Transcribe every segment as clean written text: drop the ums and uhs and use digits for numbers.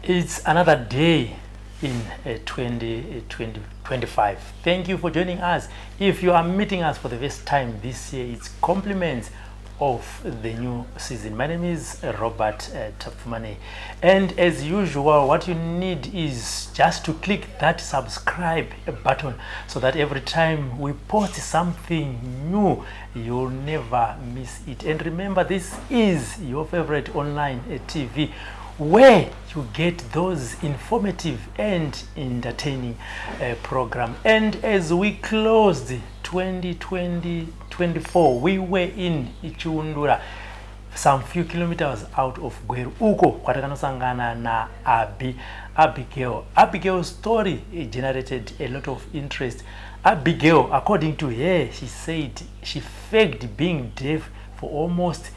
It's another day in 2025. Thank you for joining us. If you are meeting us for the first time this year, it's compliments of the new season. My name is Robert Tapfumane, and as usual, what you need is just to click that subscribe button so that every time we post something new, you'll never miss it. And remember, this is your favorite online TV where you get those informative and entertaining program. And as we closed 2024, we were in Chiundura, some few kilometers out of Gweru, uko kwatakanosangana naAbi, Abigail. Abigail's story generated a lot of interest. Abigail, according to her, she said she faked being deaf for almost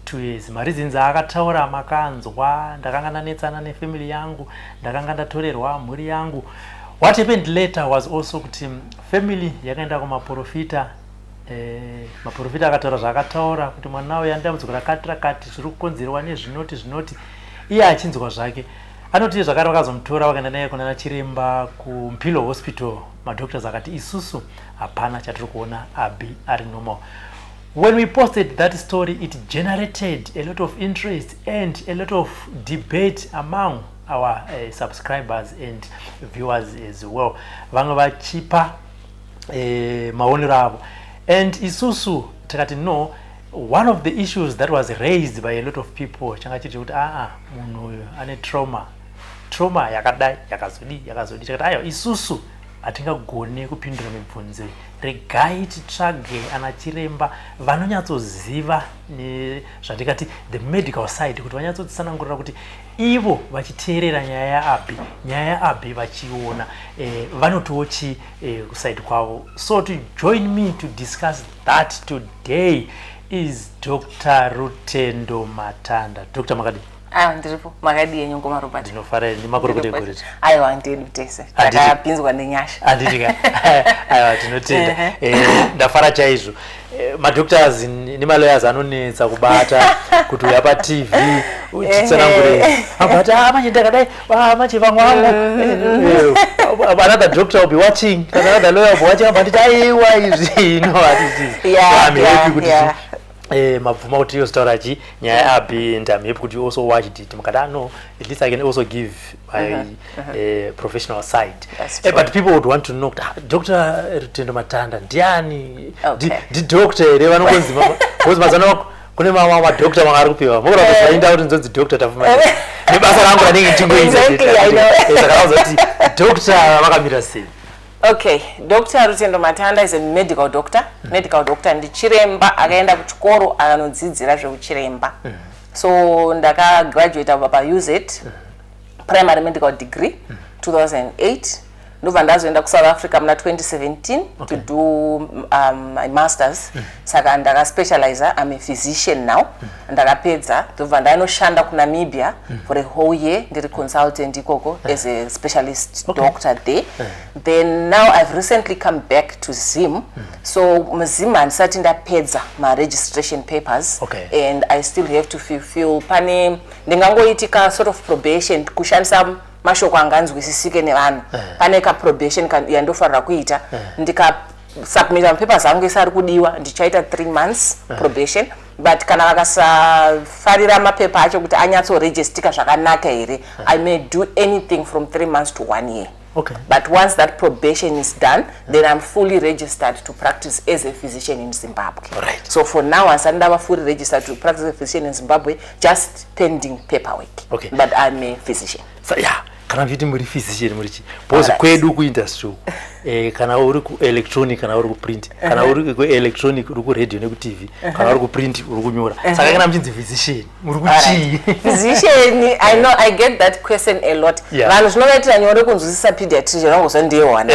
2 years. Mareasons aakataura makanzwa: ndakanga ndanetsana nefamily yangu, ndakanga ndatorerwa mhuri yangu. What happened later was also kuti family yakaenda kumaprofita, maprofita akataura zvaakataura kuti mwana uyu ane dambudziko rakati rakati, zviri kukonzerwa nezvinoti zvinoti. Iye achinzwa zvake, anoti zvakare vakazomutora, vakaenda naye kunana chiremba kuMpilo Hospital. Madoctors akati isusu hapana chatiri kuona, Abi ari normal. When we posted that story, it generated a lot of interest and a lot of debate among our subscribers and viewers as well, vamwe vachipa maonero avo. And isusu tikati no, one of the issues that was raised by a lot of people changa chiri kuti aa, munhu uyu ane trauma, trauma yakadai, yakazodi, yakazodi. Tikati aiwa, isusu hatingagone kupindura mibvunzo. Regai titsvage ana chiremba vanonyatsoziva nezvatikati the medical side, kuti vanyatsotsanangurira kuti ivo vachiteerera nyaya yaAbi, nyaya yaAbi vachiona, vanotiwo chi kuside kwavo. So to join me to discuss that today is Dr Rutendo Matanda. Dr, makadi? Aiwa, ndiripo. Makadi yenyu, ngoma Robert? Ndinofara nemakurukota egoreti. Aiwa, ndedu tese. Handiti. Takapinzwa nenyasha. Handiti ka? Aiwa, tinotenda. Ndafara chaizvo. Madoctors nemalawyers anonetsa kubata kuti uya paTV uchitsanangure, but ah, manje ndakadai, ah, manje vamwe vangu, another doctor will be watching, another lawyer will be watching, but aiwa, izvi, you know what it is. So I'm happy kuti mabvuma kuti yozotaura chi nyaya yaAbi, and I'm happy kuti you also watched it, mukati ah, no, at least I can also give my professional side. That's true. But people would want to know kuti, ah, Dr Rutendo Matanda ndiani? Ndidoctor here vanongonzi because mazano kune mamwe madoctor vanga ari kupiwa mukura kuzainda kuti nzonzi Doctor Tafuma nebasa rangu ranenge ndichingoita. Exactly, I know. Saka vakuza kuti doctor vakamira sei? Okay, Dr Rutendo Matanda is a medical doctor. Medical doctor ndichiremba akaenda kuchikoro akanodzidzira zveuchiremba. So ndakagraduata kubva paUZ, primary medical degree 2008, ndobva ndazoenda kuSouth Africa muna 2017 to do my masters. Saka ndakaspecializa, I'm a physician now. Ndakapedza, ndobva ndainoshanda kuNamibia for a whole year, ndiri consultant ikoko as a specialist doctor there. Then now I've recently come back to Zim. So muZim handisati ndapedza maregistration papers and I still have to fulfill, pane ndingangoitika sort of probation, kushandisa mashoko anganzwisisike nevanhu, pane kaprobation yandofanira kuita. Ndikasubmita mapapers angu ese ari kudiwa, ndichaita 3 months probation, but kana vakasafarira mapepa acho kuti anyatsoregistika zvakanaka here, I may do anything from 3 months to one year. But once that probation is done, then I'm fully registered to practice as a physician in Zimbabwe. So for now, asati ndava fully registered to practice as a physician in Zimbabwe, just pending paperwork. But I'm a physician. So, yeah, kana muchiti muri physician, muri chi? Because kwedu kuindustry uku, kana uri kuelectronic, kana uri kuprint, kana uri kuelectronic uri kuradio nekuTV, kana uri kuprint uri kunyora. Saka kana muchinzi physician, muri kuchii? Physician, I know I get that question a lot. Vanhu zvinovaitira nyore kunzwisisa pediatrician, vangozva ndiye wana.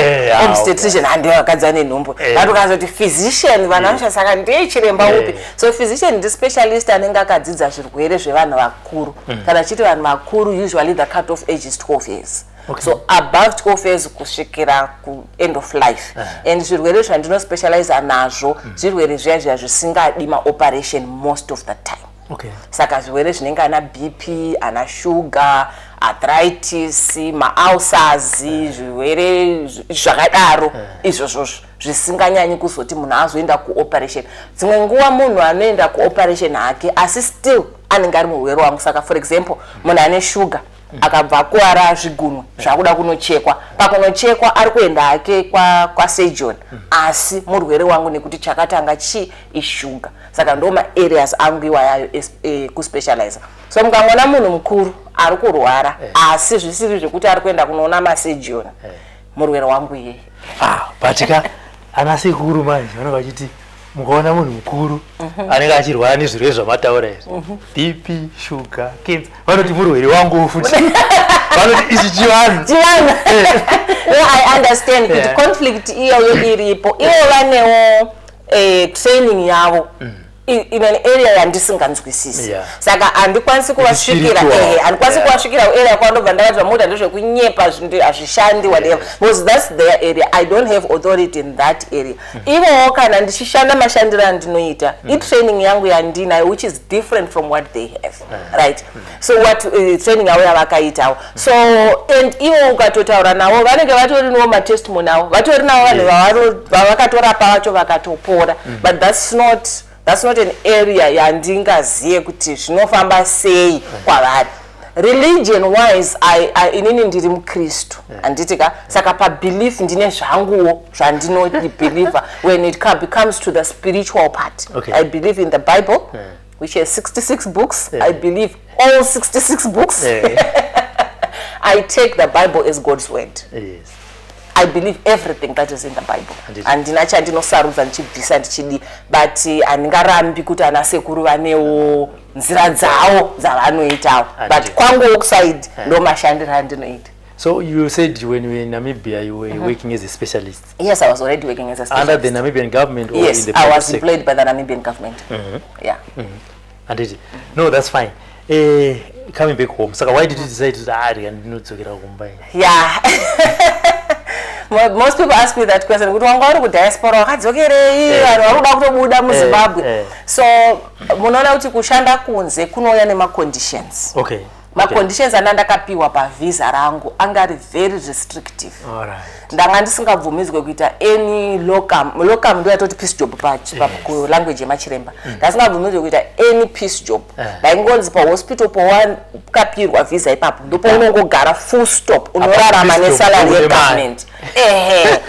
Obstetrician, handiye vakadzi ane nhumbu. But ukazoti physician, vanhu vanosha, saka ndiye chiremba upi? So physician ndispecialist anenge akadzidza zvirwere zvevanhu vakuru. Kana chiti vanhu vakuru, usually the cut off age is 12 years. So above 12 years kusvikira kuend of life. And zvirwere zvandinospecializa nazvo zvirwere zviya zviya zvisingadi maoperation most of the time. Saka zvirwere zvinenge ana BP, ana sugar, Arthritis, maulcers, zvirwere zvakadaro izvozvozvo zvisinganyanyi kuzoti munhu azoenda kuoperation. Dzimwe nguva munhu anoenda kuoperation hake, asi still anenge ari murwere wangu. Saka, for example, munhu ane shuga akabva akuvara zvigunwe, zvakuda kunochekwa, pakunochekwa ari kuenda hake kwasurgeon, asi murwere wangu, nekuti chakatanga chii? Ishuga. Saka ndo maareas angu iwayayo kuspecializa. So mukangoona munhu mukuru ari kurwara, asi zvisiri zvekuti ari kuenda kunoona masurgeon, murwere wangu iyeye. Ah, but ka ana sekuru manje vanenge vachiti mukaona munhu mukuru anenge achirwara nezvirwere zvamataura izvi, BP, sugar, cancer, vanoti murwere wangu futi. Vanoti ichi chivanhu. Chivanhu. No, I understand kuti conflict iyoyo iripo. Ivo vanewo training yavo in an area yandisinganzwisisi. Saka handikwanisi kuvasvikira. Spiritual. Ehe, handikwanisi kuvasvikira kuarea kwandobva ndakati vamuda ndezvekunyepa, hazvishandi, whatever, because that's their area. I don't have authority in that area. Ivowo kana ndichishanda, mashandiro andinoita, itraining yangu yandinayo, which is different from what they have, right? So what training yavo yavakaitawo. So, and ivo ukatotaura navo, vanenge vatorinawo matestimony avo, vatori navo vanhu vavakatorapa vacho vakatopora. But that's not an area yandingaziye kuti zvinofamba sei kwavari. Religion wise, inini ndiri mukristu, handiti ka? Saka pabelief ndine zvanguwo zvandinobelieva when it becomes to the spiritual part. I believe in the Bible, which has 66 books. I believe all 66 books. I take the Bible as God's word. I believe everything that is in the Bible. Handiti. Handina chandinosarudza ndichibvisa ndichidi, but handingarambi kuti ana sekuru vanewo nzira dzavo dzavanoitawo, but Handiti. kwanguwo kuside ndo mashandiro andinoita. So you said when you were in Namibia, you were working as a specialist? Yes, I was already working as a specialist. Under the Namibian government or Yes, in the I private was sector? Employed by the Namibian government, yeah. Handiti. No, that's fine. Coming back home, saka why did you decide to, ah, rega ndinodzokera kumba ini? Yeah. Most people ask me that question, kuti wanga uri kudiaspora, wakadzokerei? Vanhu vari kuda kutobuda muZimbabwe. So munoona kuti kushanda kunze kunouya nemaconditions. Maconditions anda ndakapiwa pavhisa rangu anga ari very restrictive. Ndanga ndisingabvumidzwe kuita any locum. Locum ndo yatoti piece job kulanguage yemachiremba. Ndasingabvumidzwe kuita any piece job. Ndaingonzi pahospital powakapirwa vhisa ipapo ndopaunongogara, full stop, unorarama Piece job, nesalary une mari. yegovernment. Ehe.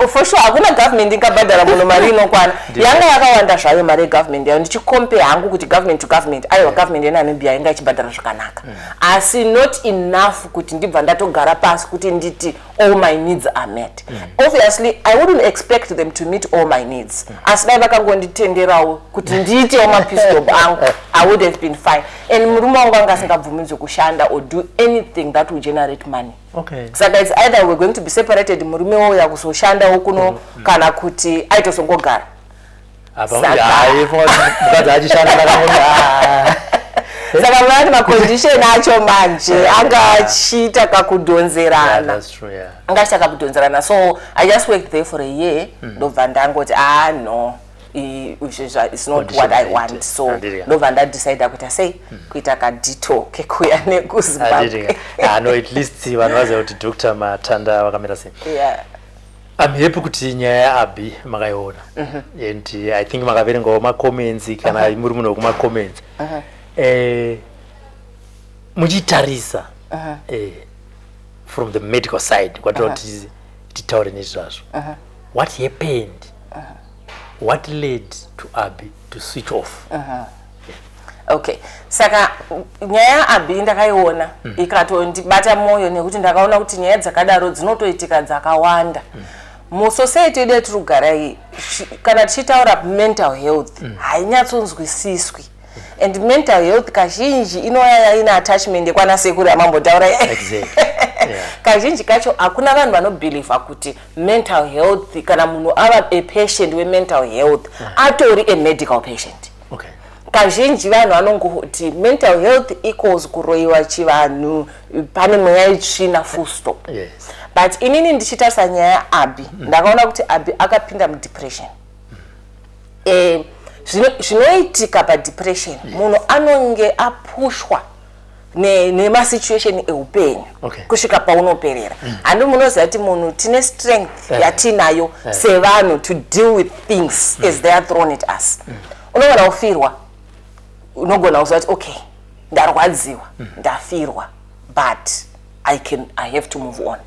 For sure hakuna government ingabhadhara munhu mari inokwana. Yanga yakawanda zvayo mari yegovernment yayo, ndichicompare hangu kuti government to government, aiwa, government yeNamibia yanga ichibhadhara zvakanaka, asi not enough kuti ndibva ndatogara pasi kuti nditi all my needs are met. Obviously I wouldn't expect them to meet all my needs, asi dai vakangonditenderawo kuti ndiitewo mapiece job angu, I would have been fine. And murume wangu anga asingabvumidzwi kushanda or do anything that will generate money. Saka it's either we're going to be separated, murume wouya kuzoshandawo kuno, kana kuti aitozongogara. Apa Saka- hayi, mukadzi achishanda ndakangoti, ah. Saka munati macondition acho manje anga achiita kakudhonzerana. That's true, yeah. Anga achiita kakudhonzerana. So I just worked there for a year, ndobva ndangoti, ah, no, izvi it's not what I want. So Handiti. ndobva ndadecida kuita sei, kuita kadetour kekuya nekuZimbabwe. Handiti. Ah, no, at least vanhu vaziva kuti Dr Matanda vakamira sei. I'm happy kuti nyaya yaAbi makaiona, and I think makaverengawo macomments, kana muri munhu wekumacomments. Muchitarisa from the medical side, kwatira kuti titaure nezvazvo, what happened? What led to Abi to switch off? Okay, saka nyaya yaAbi ndakaiona ikatondibata mwoyo, nekuti ndakaona kuti nyaya dzakadaro dzinotoitika dzakawanda musociety yedu yatiri kugara iyi. Kana tichitaura mental health, hainyatsonzwisiswi, and mental health kazhinji inouya ine attachment yekwana sekuru yamambotaura. Kazhinji kacho hakuna vanhu vanobhilivha kuti mental health, kana munhu ava a patient wemental health, atori a medical patient. Kazhinji vanhu vanongoti mental health equals kuroyiwa, chivanhu, pane mweya itsvina, full stop. But inini ndichitarisa nyaya yaAbi, ndakaona kuti Abi akapinda mudepression. Zvinoitika padepression, munhu anonge apushwa. Nemasituation eupenyu kusvika paunoperera. Handi munoziva kuti munhu tine strength yatinayo sevanhu to deal with things as they are thrown at us. Unogona kufirwa, unogona kuziva kuti okay, ndarwadziwa, ndafirwa, but I have to move on.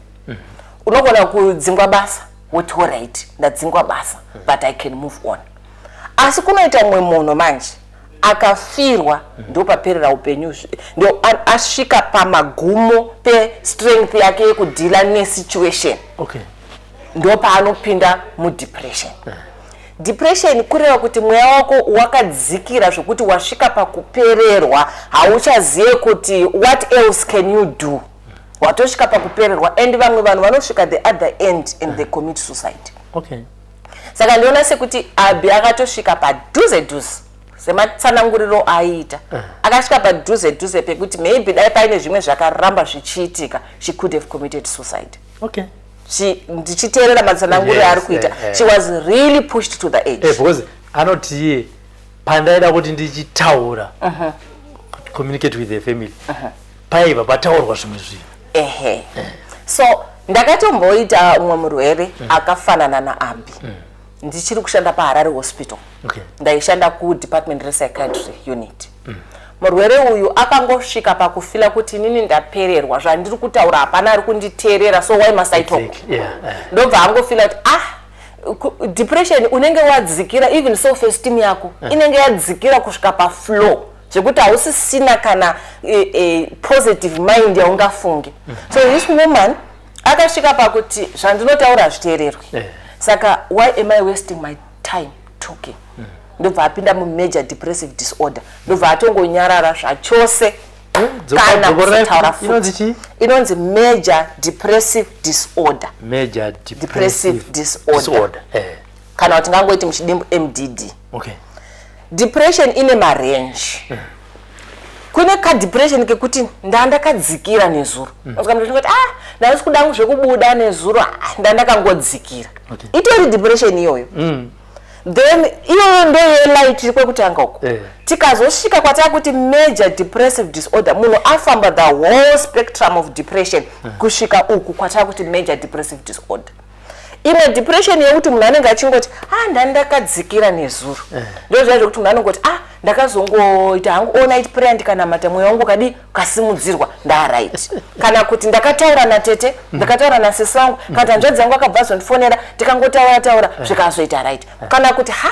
Unogona kudzingwa basa, woti alright, ndadzingwa basa, but I can move on. Asi kunoita mumwe munhu manje akafirwa, ndopaperera upenyu, ndo asvika pamagumo pestrength yake yekudeala nesituation. Ndopaanopinda mudepression. Depression kureva kuti mweya wako wakadzikira zvokuti wasvika pakupererwa, hauchazive kuti what else can you do. Watosvika pakupererwa, and vamwe vanhu vanosvika the other end and they commit suicide. Saka ndiona sekuti Abi akatosvika padhuze dhuze sematsananguriro aiita. Akasvika padhuze dhuze pekuti maybe dai paine zvimwe zvakaramba zvichiitika, she could have committed suicide. Ndichiteerera matsananguriro aari kuita, she was really pushed to the edge. Because anoti iye pandaida kuti ndichitaura, communicate with the family, paibva pataurwa zvimwe zvinhu. Ehe, so ndakatomboita umwe murwere akafanana naAbi ndichiri kushanda paHarare Hospital. Ndaishanda kudepartment repsychiatry unit. Murwere uyu akangosvika pakufeela kuti inini ndapererwa, zvandiri kutaura hapana ari kunditeerera, so why must I talk? Ndobva angofeela kuti ah, depression unenge wadzikira, even self esteem yako inenge yadzikira kusvika pafloor zvekuti hausisina kana positive mind yaungafunge. So this woman akasvika pakuti zvandinotaura hazviteererwi, saka why am I wasting my time talking? Ndobva apinda mumajor depressive disorder, ndobva atongonyarara zvachose kana kuzotaura futi. Inonzi chii? Inonzi major depressive disorder. Major depressive depressive disorder. Disorder. Kana kuti tingangoiti muchidimbu MDD. Depression ine marange. Kune kadepression kekuti ndandakadzikira nezuro. Kuti ah, ndandisi kuda zvekubuda nezuro, ah, ndandakangodzikira. Itori depression iyoyo. Then iyoyo ndo yelight kwekutanga uko. Tikazosvika kwatakuti major depressive disorder, munhu afamba the whole spectrum of depression kusvika uku kwatakuti major depressive disorder. Imwe depression yekuti munhu anenge achingoti ah, ndandakadzikira nezuro, ndo zviya zvekuti munhu anongoti ah, ndakazongoita hangu all night prayer, ndikanamata, mweya wangu kadi ukasimudzirwa, ndaright. Kana kuti ndakataura natete, ndakataura nasisi vangu, kana kuti hanzvadzi yangu akabva azondifonera, tikangotaura taura, zvikazoita right. Kana kuti ha,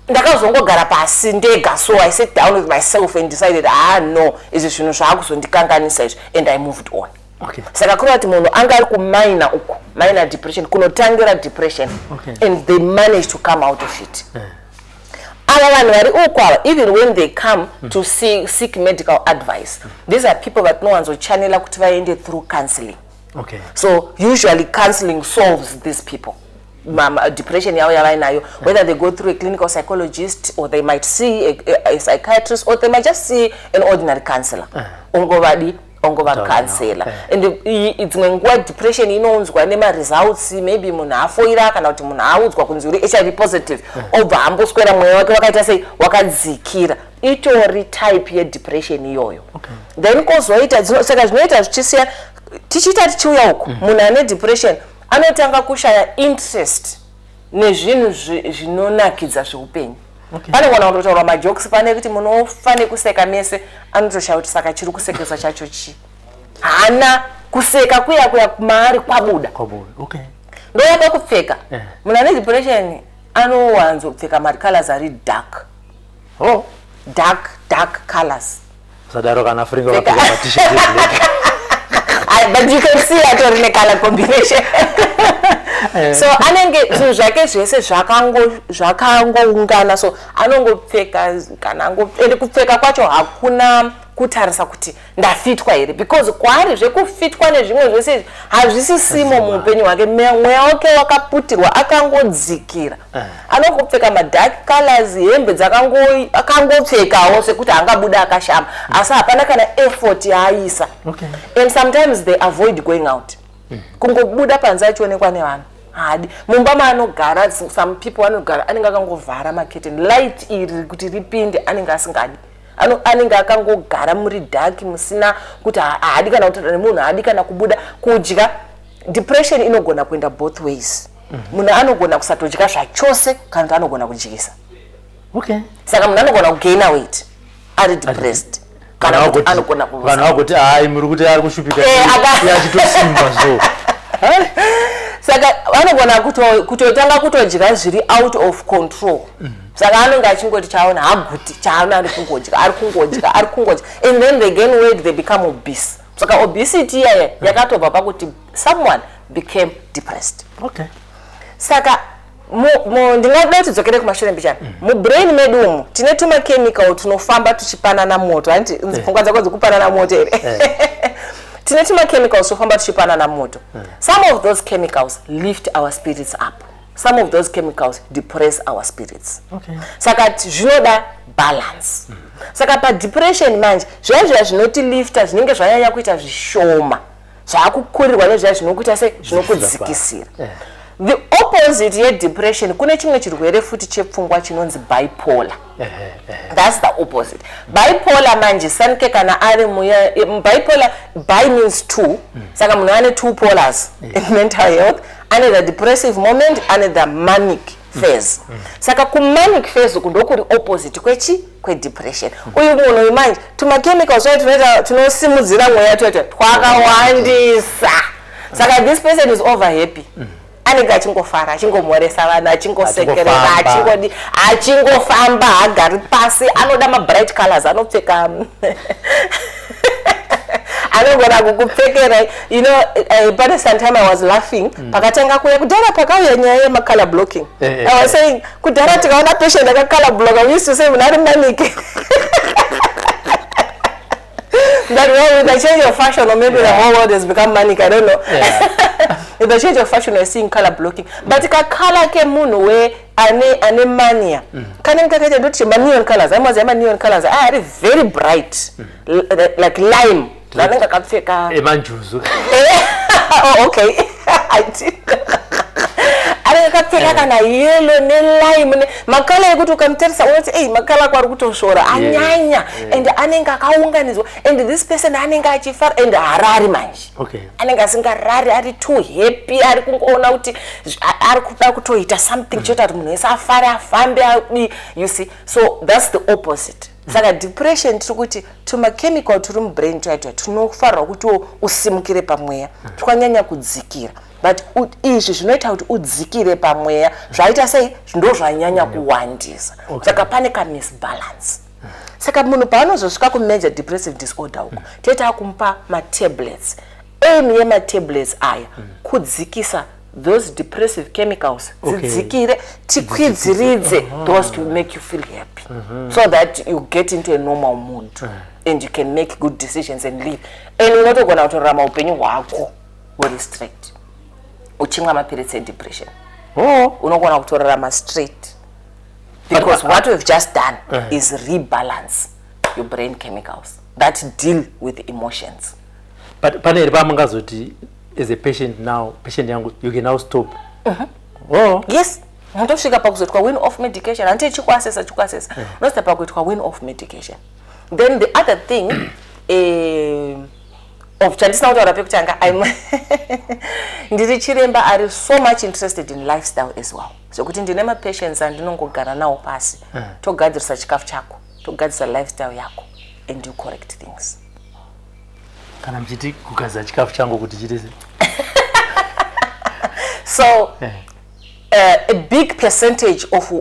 ndakazongogara pasi ndega, so I sat down with myself and decided, ah no, izvi zvinhu zvaakuzondikanganisa izvi, and I moved on. Saka kureva kuti munhu anga ari kuminor uku, minor depression, kunotangira depression, and they manage to come out of it. Ava vanhu vari uku ava, even when they come to seek medical advice, these are people vatinowanzochannela kuti vaende through counseling. So usually counseling solves these people depression yavo yavainayo, whether they go through a clinical psychologist or they might see a psychiatrist or they might just see an ordinary counselor, ongovadi ongovacounsela. And dzimwe nguva depression inounzwa nemaresults, maybe munhu afoira kana kuti munhu audzwa kunzi uri HIV positive, obva amboswera mweya wake wakaita sei, wakadzikira. Itori type yedepression iyoyo. Then kwozoita saka zvinoita zvichisiya tichiita tichiuya uku, munhu ane depression anotanga kushaya interest nezvinhu zvinonakidza zveupenyu. Panogona kutotaurwa majokes pane kuti munofa nekuseka mese, anotoshaya kuti saka chiri kusekesa chacho chii. Haana kuseka kuya kuya maari kwabuda. Kwabuda. Ndoyada kupfeka. Munhu ane depression anowanzopfeka macolors ari dark. Dark, dark colors. Usadaro, kana Afrika vakapfeka maT-shirt eblack. But you can see atori necolor combination. So anenge zvinhu zvake zvese zvakangoungana, so anongopfeka kana ende kupfeka kwacho hakuna kutarisa kuti ndafitwa here, because kwaari zvekufitwa nezvimwe zvese izvi hazvisisimo muupenyu hwake. Mweya wake wakaputirwa, akangodzikira. Anongopfeka madark colors, hembe akangopfekawo sekuti angabuda akashama, asi hapana kana effort yaaisa. And sometimes they avoid going out. Kungobuda panze achionekwa nevanhu haadi. Mumba maanogara, some people anogara anenge akangovhara maketeni, light iri kuti ripinde anenge asingadi. Anenge akangogara muri dark, musina kuti haadi kana kutaura nemunhu, haadi kana kubuda. Kudya, depression inogona kuenda both ways. Munhu anogona kusatodya zvachose kana kuti anogona kudyisa. Saka munhu anogona kugaina weight ari depressed, kana kuti anogona Vanhu vakuti, "Hai, muri kuti ari kushupika," iye achitosimba so. Saka vanogona kutotanga kutodya zviri out of control. Saka anenge achingoti chaona haguti, chaona ari kungodya, ari kungodya, ari kungodya, and then they gain weight, they become obese. Saka obesity iyaya yakatobva pakuti someone became depressed. Saka ndingada kuti dzokere kumashure mbichana. Mubrain medu umu tine tumachemical tunofamba tuchipanana moto, hanti pfungwa dzako dzikupanana moto here? Tine tumachemicals tunofamba tuchipanana moto. Some of those chemicals lift our spirits up, some of those chemicals depress our spirits. Saka zvinoda balance. Saka padepression manje, zviya zviya zvinotilifta zvinenge zvanyanya kuita zvishoma, zvaakukurirwa nezviya zvinokuita se zvinokudzikisira. The opposite yedepression, kune chimwe chirwere futi chepfungwa chinonzi bipolar. That's the opposite. Bipolar manje, sanike kana ari muya bipolar, bi means two. Saka munhu ane two polars in mental health: ane the depressive moment, ane the manic phase. Saka kumanic phase uku ndokuri opposite kwechi kwedepression. Uyu munhu uyu manje, tumachemicals twacho tunoita tunosimudzira mweya tuyacho twakawandisa. Saka this person is over happy, anenge achingofara, achingomhoresa vanhu, achingosekerera, Achingofamba. Achingodi, achingofamba, haagari pasi, anoda mabright colors, anopfeka, anogona kukupfekera. Pane sometime I was laughing, pakatanga kuuya kudhara, pakauya nyaya yemacolor blocking. I was saying, kudhara tikaona patient akacolor blocka, we used to say munhu ari manic. But well, with the change of fashion, or maybe the whole world has become manic, I don't know. With the change of fashion, we're seeing color blocking. But kakala kemunhu we ane mania kanenge kakaita ndoti maneon colors, amazi amaneon colors aya ari very bright, like lime, anenge akapfeka. Emanjuzu. Oh, okay, I did. Anenge akapfeka kana yellow nelime, makala ekuti ukamutarisa unoti, "Ei, makala ako ari kutosvora, anyanya." And anenge akaunganidzwa, and this person anenge achifara and harari manje. Anenge asingarari, ari too happy, ari kungoona kuti ari kuda kutoita something choita kuti munhu wese afare, afambe, adi, you see. So that's the opposite. Saka depression, tiri kuti tumachemical turi mubrain twaitwa tunofanirwa kuti usimukire pamweya twanyanya kudzikira, but izvi zvinoita kuti udzikire pamweya zvaita sei? Ndo zvanyanya kuwandisa. Saka pane kamisbalance. Saka munhu paanozosvika kumajor depressive disorder uko, toita kumupa matablets. Aim yematablets aya kudzikisa those depressive chemicals, dzidzikire, tikwidziridze those to make you feel happy, so that you get into a normal mood and you can make good decisions and live, and unotogona kutorarama upenyu hwako huri straight uchimwa mapiritsi edepression. Unogona kutorarama straight because what we've just done is rebalance your brain chemicals that deal with emotions. But pane here pamungazoti as a patient now, patient yangu, you can now stop? Oh. Yes, unotosvika pakuzoitwa wean off medication. Handiti chikuasesa, chikuasesa, unosvika pakuitwa wean off medication. Then the other thing, of chandisina kutaura pekutanga, ndiri chiremba ari so much interested in lifestyle as well, zvekuti ndine mapatients andinongogara nawo pasi, togadzirisa chikafu chako, togadzirisa lifestyle yako, and you correct things. Kana muchiti kugadzira chikafu changu, kuti chiite sei? So a big percentage of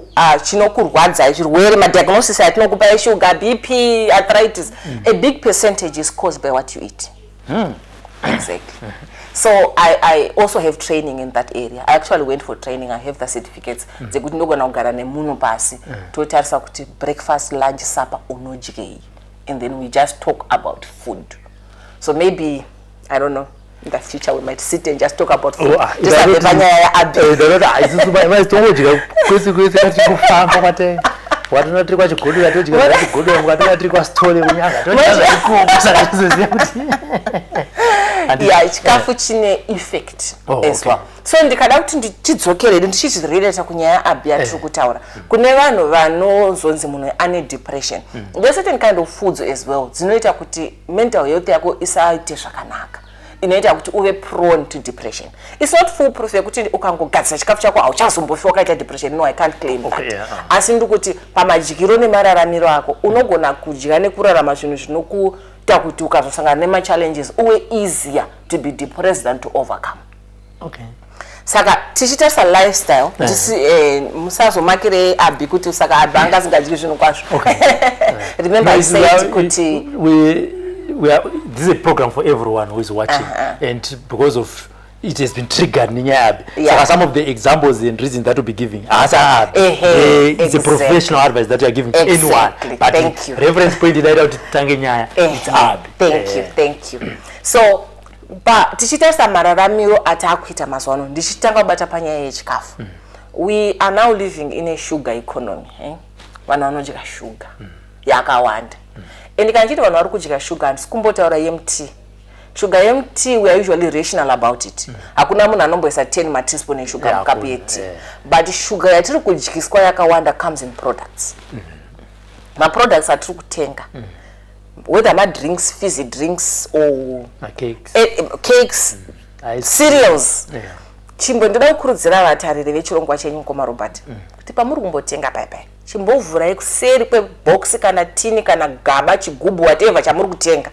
chinokurwadzai, zvirwere, madiagnosis atinokupa eshuga, BP, arthritis, a big percentage is caused by what you eat. Exactly. So I also have training in that area. I actually went for training. I have the certificates dzekuti ndogona kugara nemunhu pasi, totarisa kuti breakfast, lunch, supper unodyei, and then we just talk about food. So maybe, I don't know, in the future we might sit and just talk about food. Oh, ah, Tisabve panyaya yaAbi. Ndinoti isusu maitongodya kwese kwese kwatikufamba kwate watona tiri kwaChigodora todya zvaChigodora, mukatona tiri kwaSithole kuNyanga todya zvaikoko, saka tizoziva kuti Yeah, chikafu chine effect as well. So ndikada kuti tidzokerere ndichizvirelata kunyaya Abi yatiri kutaura, kune vanhu vanozonzi munhu ane depression, there are certain kind of foods as well dzinoita kuti mental health yako isaite zvakanaka, inoita kuti uve prone to depression. It's not full proof yekuti ukangogadzira chikafu chako hauchazombofi wakaita depression. No, I can't claim that. Asi ndikuti pamadyiro nemararamiro ako, unogona kudya nekurarama zvinhu zvinokuita kuti ukazosangana nemachallenges uve easier to be depressed than to overcome. Saka tichitarisa lifestyle, musazomakire Abi kuti saka Abi anga asingadyi zvinhu kwazvo. Remember I No, said kuti we are, this is a program for everyone who is watching, and because of it has been triggered nenyaya Abi, saka some of the examples and reasons that we'll be giving haasi Abi. It's a professional advice that you are giving to anyone, but Thank you. Reference point inoita kuti titange nyaya, it's Abi. Thank you, thank you. So pa tichitarisa mararamiro ataakuita mazuva ano, ndichitanga kubata panyaya yechikafu, we are now living in a sugar economy, eh? Vanhu vanodya shuga yakawanda, and kana chiti vanhu vari kudya shuga, handisi kumbotaura yemutea. Shuga yemutea, we are usually rational about it. Hakuna munhu anomboisa 10 mateaspoon eshuga mukapu yetea. But shuga yatiri kudyiswa yakawanda comes in products, maproducts atiri kutenga, whether madrinks, fizzy drinks or Macakes. Cakes, Ice. cereals. Chimbo ndinoda kukurudzira vatariri vechirongwa chenyu, Mukoma Robert, kuti pamuri kumbotenga paipai, chimbovhurai kuseri kwebhokisi kana tini kana gaba, chigubhu, whatever chamuri kutenga,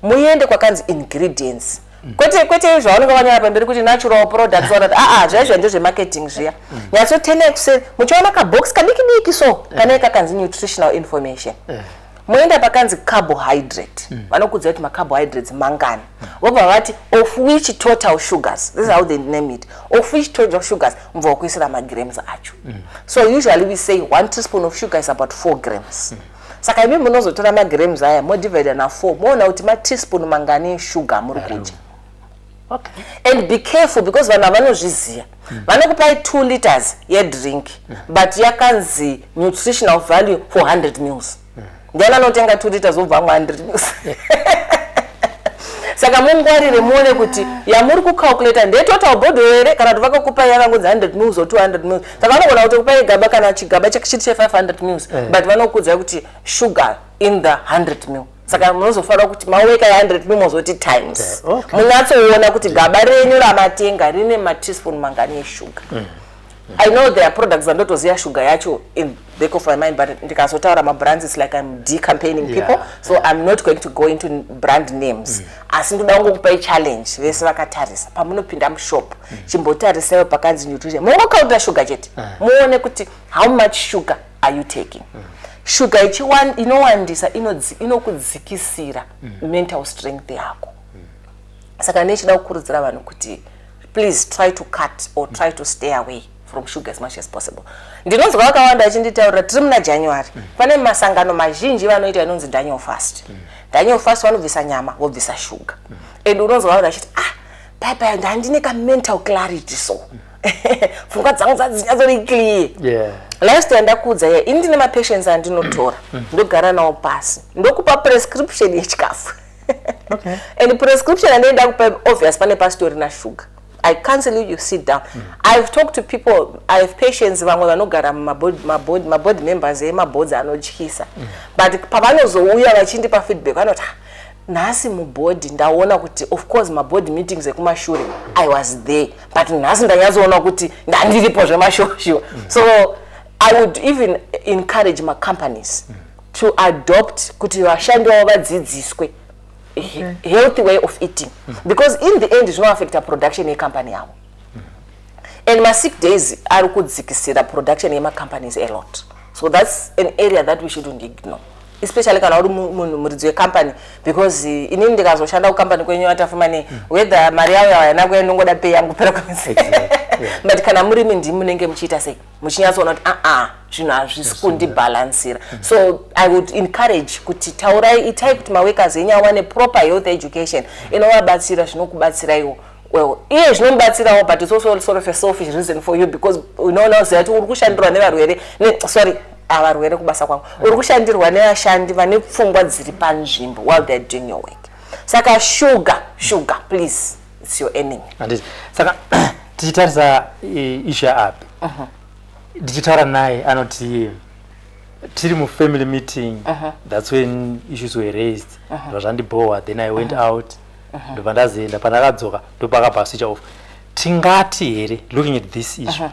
muende kwakanzi ingredients, kwete zvavanenge vanyora pamberi kuti natural products or aa, zvaizvo ndezvemarketing zviya. Nyatsotenai kuseri, muchiona kabhokisi kadiki diki, so kanenge kakanzi nutritional information. Moenda pakanzi carbohydrate, vanokuudza kuti macarbohydrates mangani, vobva vati of which total sugars. This is how they name it, of which total sugars, mubva wakuisira magrams acho. So usually we say 1 teaspoon of sugar is about 4 grams. Saka imi munozotora magrams aya, modivhaida na4, moona kuti mateaspoon mangani eshuga muri kudya. And be careful, because vanhu havanozviziva, vanokupai 2 liters yedrink, but yakanzi nutritional value for 100 mils. Ndiani anotenga 2 liters obva amwa 100 mils? Saka mungwarire, muone kuti yamuri kucalculata ndetotal bottle here kana kuti vakakupai yakangonzi 100 mils or 200 mils. Saka vanogona kutokupai gaba kana chigaba chiri che500 mils, but vanokuudzai kuti sugar in the 100 mil. Saka munozofanira kuti maweka ya100 mil, mozoti times. Munyatsoona kuti gaba renyu ramatenga rine mateaspoon mangani eshuga. I know there are products andotoziva shuga yacho in back of my mind, but ndikazotaura mabrands, it's like I'm decampaigning people, so I'm not going to go into brand names. Asi ndoda kungokupai challenge vese vakatarisa, pamunopinda mushop, chimbotarisaiwo pakanzi nutrition, mungokaunta shuga chete, muone kuti how much sugar are you taking. Shuga inowandisa inokudzikisira mental strength yako. Saka nechida kukurudzira vanhu kuti please try to cut or try to stay away from sugar as much as possible. Ndinonzwa vakawanda vachinditaurira, tiri muna January, pane masangano mazhinji vanoita inonzi Daniel fast. Daniel fast, vanobvisa nyama, vobvisa shuga, and unonzwa vanhu vachiti, "Ah, pai ndandine kamental clarity, so pfungwa dzangu dzadzinyatsori clear." Lifestyle ndakuudza ya, ini ndine mapatients andinotora, ndogara nawo pasi, ndokupa prescription yechikafu. And prescription andinoenda kupa, obvious pane pasitorina sugar. I counsel you, you sit down. I've talked to people, I have patients vamwe vanogara mumaboard members emaboards anotyisa, but pavanozouya vachindipa feedback, vanoti, "Ah, nhasi muboard ndaona kuti of course maboard meetings ekumashure I was there, but nhasi ndanyatsoona kuti ndandiripo zvemashoshiwa." So I would even encourage macompanies to adopt kuti vashandi vavo vadzidziswe healthy way of eating, because in the end zvinoaffecta production yecompany yavo, and masick days ari kudzikisira production yemacompanies a lot. So that's an area that we shouldn't ignore, especially kana uri munhu muridzi wecompany, because inini ndikazoshanda kucompany kwenyu atafumani, whether mari yavo yawana kuya, ndongoda pay yangu pera kwemwedzi. But kana murimi, ndimi munenge muchiita sei, muchinyatsoona kuti aa, zvinhu hazvisi kundibhalansira. So I would encourage kuti taurai, itai kuti maworkers enyu awane proper health education inovabatsira, zvinokubatsiraiwo. Well, iye zvinomubatsirawo, but it's also sort of a selfish reason for you, because unoona uziva kuti uri kushandirwa nevarwere sorry, avarwere kubasa kwangu, uri kushandirwa nevashandi vane pfungwa dziri panzvimbo while they're doing your work. Saka sugar, sugar, please, it's your enemy. Handiti? Saka tichitarisa issue yaAbi, ndichitaura naye anoti tiri mufamily meeting, that's when issues were raised. Ndobva zvandibhowa, then I went out, ndobva ndazoenda. Pandakadzoka, ndopakabva switch off. Tingati here, looking at this issue,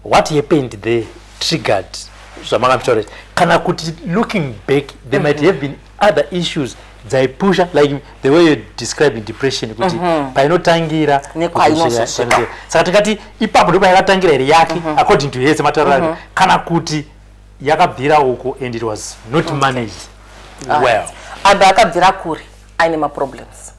what happened there triggered zvamakambitaura izvi, kana kuti looking back there might have been other issues dzaipusha, like the way you're describing depression, kuti painotangira Nekwainososvika. Saka tingati ipapo ndo payakatangira here yake, according to her, sematauriro ake, kana kuti yakabvira uko and it was not managed well? Abi akabvira kure aine maproblems.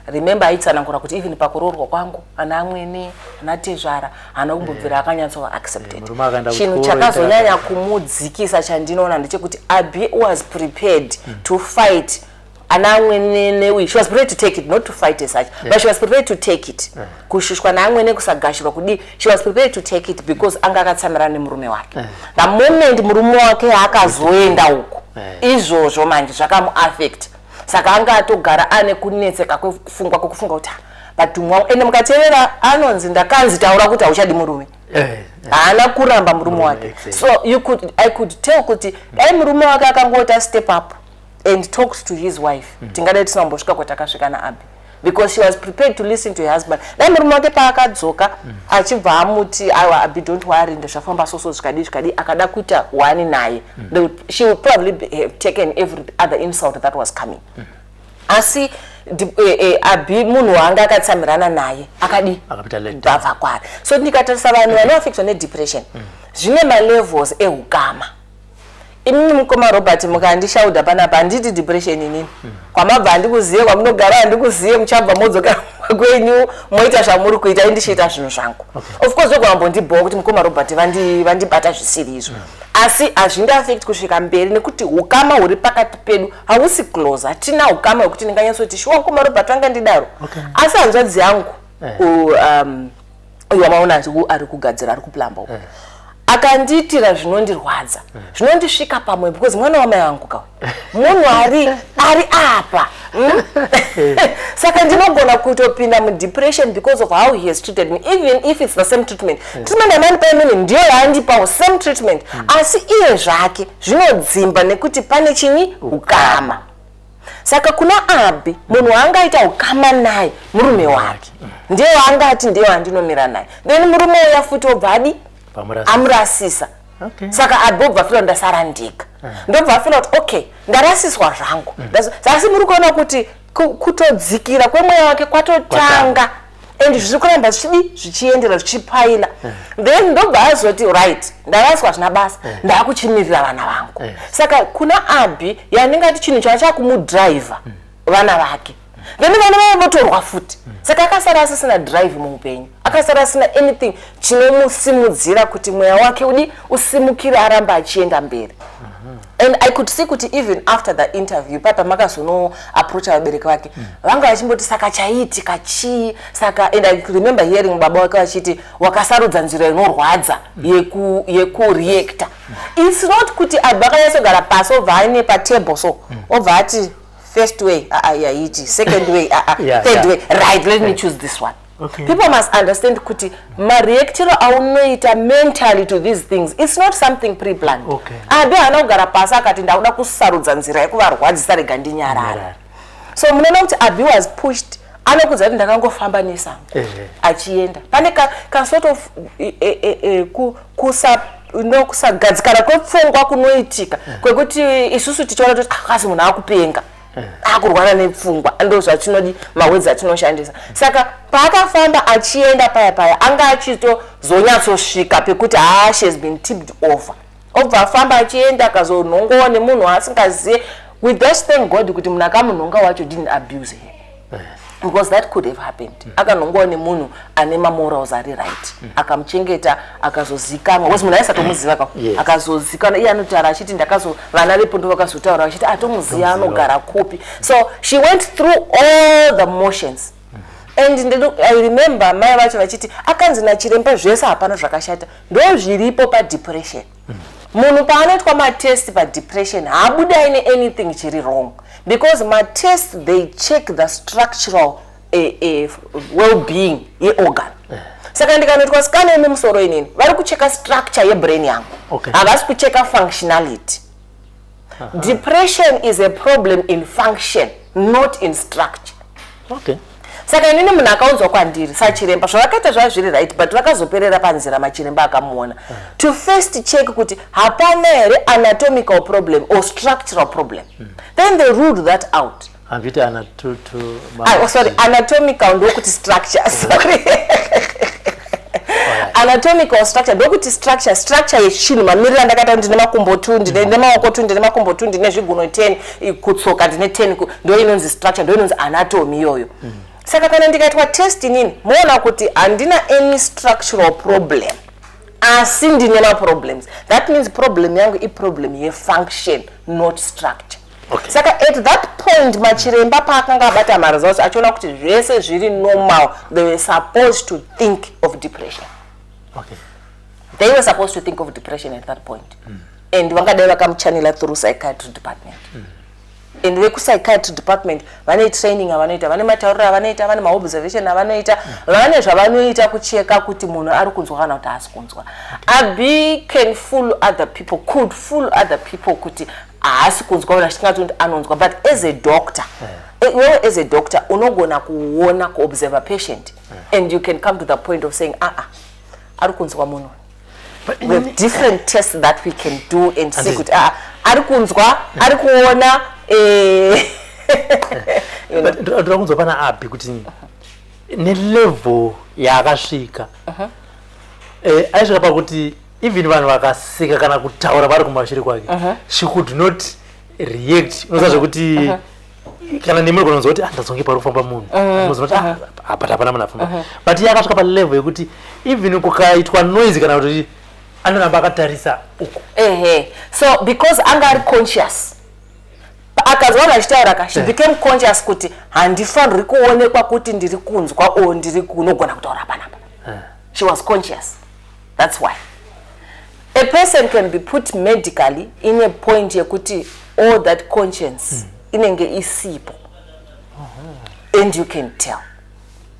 Remember, aitsanangura kuti even pakuroorwa kwangu, ana amwene, ana tezvara haana kumbobvira akanyatsova accepted. Murume akaenda Chinhu kuchikoro, chakazonyanya kumudzikisa chandinoona ndechekuti Abi was prepared to fight ana amwene neuyu. She was prepared to take it, not to fight as such, but she was prepared to take it, kushushwa naamwene, kusagashirwa, kudii. She was prepared to take it because anga akatsamira nemurume wake. The moment murume wake akazoenda uko, izvozvo manje zvakamuaffect. Saka anga atogara ane kunetseka kwepfungwa, kwekufunga kuti, "Ah, but mwa." Ende mukateerera, anonzi, "Ndakanzi taura kuti hauchadi murume." Haana kuramba murume wake. So you could I could tell kuti dai murume wake akangota step up and talked to his wife, tingadai tisina kumbosvika kwatakasvika naAbi, because she was prepared to listen to her husband. Dai murume wake paakadzoka achibva amuti, "Aiwa Abi, don't worry, ndozvafamba soso, zvikadii zvikadii," akada kuita one naye, she would probably have taken every other insult that was coming. Asi Abi munhu waanga akatsamirana naye akadi Akapita let down. Bva kwaari. So ndikatarisa vanhu vanoaffectwa nedepression, zvine malevels ehukama. Imimi mukoma Robert, mukandishaudha panapa, handiti depression inini. Kwamabva handikuziye, kwamunogara handikuziye. Muchabva modzoka kwenyu, moita zvamuri kuita, indichiita zvinhu zvangu. Of course zogona kuti mukoma Robert vandibata zvisiri izvo, asi hazvindiaffect kusvika mberi nekuti ukama huri pakati pedu hausi close. Hatina ukama hwekuti ndinganyatsoti, "Shuwa mukoma Robert vangandidaro." Asi hanzvadzi yangu, uyu wamaona ari kugadzira, ari kuplamba uku, akandiitira zvinondirwadza, zvinondisvika pamwe, because mwana wamai vangu kawe, munhu ari apa? Saka ndinogona kutopinda mudepression because of how he has treated me, even if it's the same treatment. Treatment yamandipa imini ndiyo yaandipawo, same treatment, asi iye zvake zvinodzimba nekuti pane chinyi, ukama. Saka kuna Abi, munhu waangaita ukama naye murume wake, ndiye waangati ndiye wandinomira naye. Then murume uya futi obva adi Pamurasisa. Amurasisa. Saka Abi obva afeela ndasara ndega, ndobva afeela kuti, "Okay, ndarasiswa zvangu." Asi muri kuona kuti kutodzikira kwemweya wake kwatotanga, and zviri kuramba zvichidi zvichiendera, zvichipaila. Then ndobva azoti, "Right, ndaraswa, zvina basa, ndaakuchimirira vana vangu." Saka kuna Abi, yandingati chinhu chava chakumudhiraivha vana vake. Then vana vavo votorwa futi. Saka akasara asisina drive muupenyu, akasara asina anything chinomusimudzira kuti mweya wake udi usimukire, aramba achienda mberi. And I could see kuti even after the interview, papa makazonoapproacha vabereki vake, vanga vachimboti, "Saka chaiitika chii?" Saka, and I remember hearing baba vake vachiti, "Wakasarudza nzira inorwadza yekureacta." It's not kuti Abva akanyatsogara pasi, obva aine patable, so obva ati, "First way, aa, yaiti second way, aa, third way, right, let me choose this one." People must understand kuti mareactiro aunoita mentally to these things, it's not something pre-planned. Abi haana kugara pasi akati, "Ndakuda kusarudza nzira yekuvarwadzisa, rega ndinyarara." Nyarara. So munoona kuti Abi was pushed. Anokudza kuti, "Ndakangofamba nesango," achienda pane ka sort of kusa no kusagadzikana kwepfungwa kunoitika, kwekuti isusu tichiona kuti, "Ah, kasi munhu akupenga, akurwara nepfungwa." Ndo zvatinodi, mawedzi atinoshandisa. Saka paakafamba achienda paya paya, anga achitozonyatsosvika pekuti, ha, she has been tipped over. Obva afamba achienda, akazonhongowa nemunhu waasingazive. We just thank God kuti munhu akamunhonga wacho didn't abuse her, because that could have happened. Akanhongowa nemunhu ane mamorals ari right, akamuchengeta, akazozikanwa, because munhu aisatomuziva ka. Akazozikanwa, iye anotaura achiti, "Ndakazo vana vepo ndo vakazotaura vachiti atomuziva, anogara kupi." So she went through all the motions. And I remember mai vacho vachiti akanzi nachiremba zvese hapana zvakashata. Ndo zviripo padepression. Munhu paanoitwa matest padepression, haabudi aine anything chiri wrong, because matest, they check the structural well-being yeorgan. Saka ndikanoitwa scan yemumusoro inini, vari kucheka structure yebrain yangu, havasi kucheka functionality. Depression is a problem in function, not in structure. Saka inini munhu akaunzwa kwandiri sachiremba, zvavakaita zvava zviri right, but vakazoperera panzira. Machiremba akamuona to first check kuti hapana here anatomical problem or structural problem. Then they ruled that out. Handiti ana to Ah, oh, sorry, anatomical ndokuti structure, sorry. Anatomical structure ndokuti structure yechinhu, mamiriro andakaita, ndine makumbo 2, ndine maoko 2, ndine makumbo 2, ndine zvigunwe 10 kutsoka ndine 10, ndo inonzi structure, ndo inonzi anatomy iyoyo. Saka kana ndikaitwa test inini, moona kuti handina any structural problem, asi ndine maproblems. That means problem yangu iproblem yefunction, not structure. Saka at that point, machiremba paakanga abata maresults, achiona kuti zvese zviri normal, they were supposed to think of depression. They were supposed to think of depression at that point, and vangadai vakamuchanela through psychiatry department. And vekupsychiatry department vane training avanoita, vane matauriro avanoita, vane maobservation avanoita, vane zvavanoita kucheka kuti munhu ari kunzwa kana kuti haasi kunzwa. Abi can fool other people, could fool other people kuti haasi kunzwa, kana achingati kuti anonzwa. But as a doctor, iwewe as a doctor unogona kuona, kuobserve a patient, and you can come to the point of saying, "Ah ah, ari kunzwa munhu." But We have different tests that we can do and see kuti, ah, ari kunzwa, ari kuona, you know. But ndoda kunzwa pana Abi kuti nelevel yaakasvika, aisvika pakuti even vanhu vakaseka kana kutaura vari kumashure kwake, she could not react. Unoziva zvekuti kana nemi unogona kunzwa kuti, "Ah, ndazonge pari kufamba munhu." Unoziva kuti, "Ah, but hapana munhu afamba." But iye akasvika palevel yekuti even kukaitwa noise kana kuti, anoramba akatarisa uku. Ehe, so because anga ari conscious, akazwa vanhu vachitaura ka, she became conscious kuti handifaniri kuonekwa kuti ndiri kunzwa or ndiri kunogona kutaura panapa. She was conscious. That's why a person can be put medically in a point yekuti all that conscience inenge isipo, and you can tell.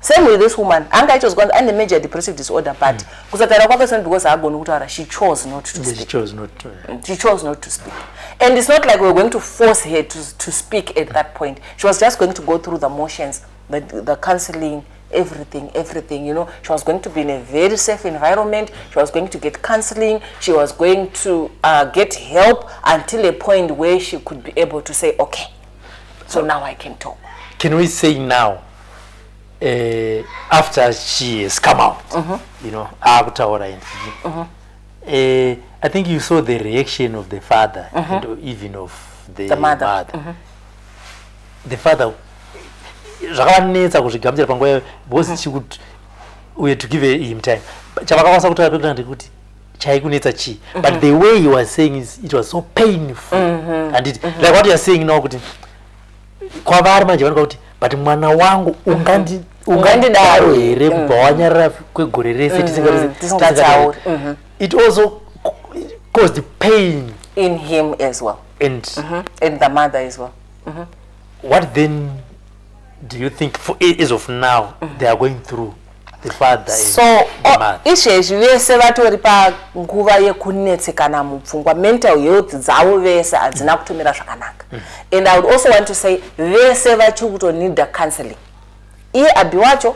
Same with this woman, anga achitozwa ane major depressive disorder, but kusataura kwake is not because haagoni kutaura. She chose not to She speak. chose not to. She chose not to speak, and it's not like we were going to force her to speak at that point. She was just going to go through the motions, the counseling, everything, everything. She was going to be in a very safe environment. She was going to get counseling. She was going to get help until a point where she could be able to say, "Okay, so now I can talk." Can we say now, after she has come out, akutaura and I think you saw the reaction of the father and even of the, The mother. The father, zvakavanetsa kuzvigamuchira panguva iyoyo because she could, we had to give him time. But chavakakwanisa kutaura pekutanga ndekuti, "Chaikunetsa chii?" But the way he was saying is, it was so painful, and it, like what you are saying now, kuti kwavari manje vanoka kuti, "But mwana wangu, ungandidaro here kubva wanyarara kwegore rese Tisingatauri. It also caused pain in him as well and and the mother as well. What then do you think for as of now they are going through, the father and So the mother? Izvezvi vese vatori panguva yekunetsekana mupfungwa. Mental health dzavo vese hadzina kutomira zvakanaka. And I would also want to say vese vachiri kutonida counseling, iye Abi wacho,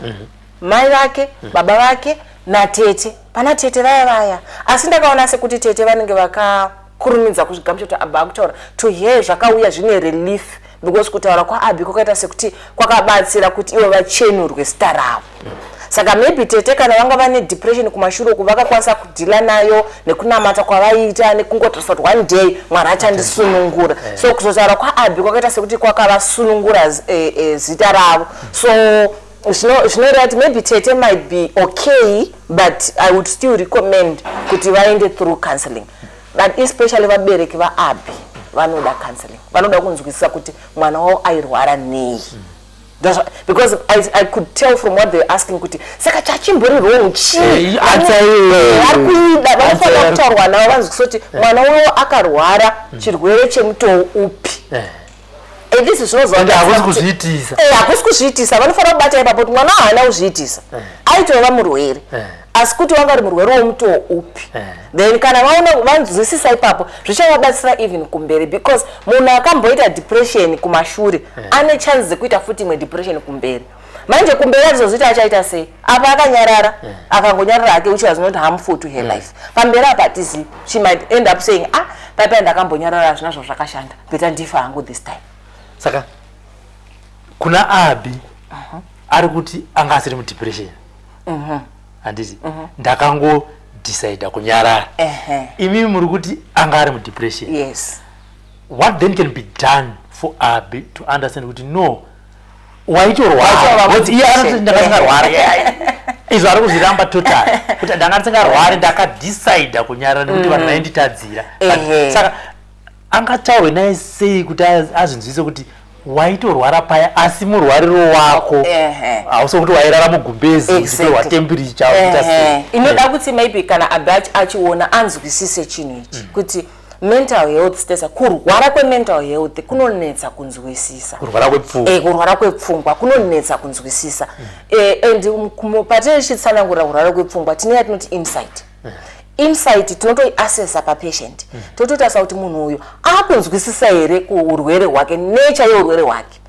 mai vake, baba vake natete. Pana tete vaya vaya, asi ndakaona sekuti tete vanenge vakakurumidza kuzvigamuchira kuti Abi akutaura. To hear zvakauya zvine relief, because kutaura kwaAbi kwakaita sekuti kwakabatsira kuti ivo vachenurwe zita ravo. Saka maybe tete, kana vanga vane depression kumashure uku, vakakwanisa kudhila nayo nekunamata kwavaiita, nekungotarisa kuti one day Mwari achandisunungura. So kuzotaura kwaAbi kwakaita sekuti kwakavasunungura zita ravo. So zvinoreva kuti maybe tete might be okay, but I would still recommend kuti vaende through counseling. But especially vabereki vaAbi vanoda counseling, vanoda kunzwisisa kuti mwana wavo airwara nei. Because I could tell from what they're asking kuti saka chachimbori wrong chii? Answer iyoyo. Vari kuida, vanofanira Answer. kutaurwa navo vanzwisisa kuti mwana wavo akarwara chirwere chemutoo upi. At least zvinozova Ende hakusi kuzviitisa. Hakusi kuzviitisa. Vanofanira kubata ipapo kuti mwana haana kuzviitisa, aitova murwere, asi kuti wanga uri murwere womutoo upi. Then kana vaona, vanzwisisa ipapo, zvichavabatsira even kumberi, because munhu akamboita depression kumashure ane chance dzekuita futi imwe depression kumberi. Manje kumberi atizoziita achaita sei? Apa akanyarara, akangonyarara hake, which was not harmful to her life. Pamberi apa hatizivi, she might end up saying, "Ah, paipai ndakambonyarara, hazvina zvo zvakashanda, better ndifa hangu this time." Saka kuna Abi ari kuti anga asiri mudepression, handiti? Ndakangodecida kunyarara. Imimi muri kuti anga ari mudepression. Yes. What then can be done for Abi to understand kuti no, waitorwara? Waitova Because iye anoti mudepression. Ndanga ndisingarwari. Izvo ari kuzviramba total kuti ndanga ndisingarwari, ndakadecida kunyarara nekuti vanhu vainditadzira. Saka angataurwe naye sei kuti azvinzwise kuti waitorwara paya, asi murwariro wako hausi kuti wairara mugumbezi uchitorwa temperature, uchiita sei? Inoda kuti maybe kana Abi achiona, anzwisise chinhu ichi kuti mental health status, kurwara kwemental health kunonetsa kunzwisisa. Kurwara kwepfungwa. Kurwara kwepfungwa kunonetsa kunzwisisa. And patinenge tichitsanangurira kurwara kwepfungwa, tine yatinoti insight. Insight tinotoiassessa papatient, tototarisa kuti munhu uyu akunzwisisa here kuurwere hwake, nature yeurwere hwake.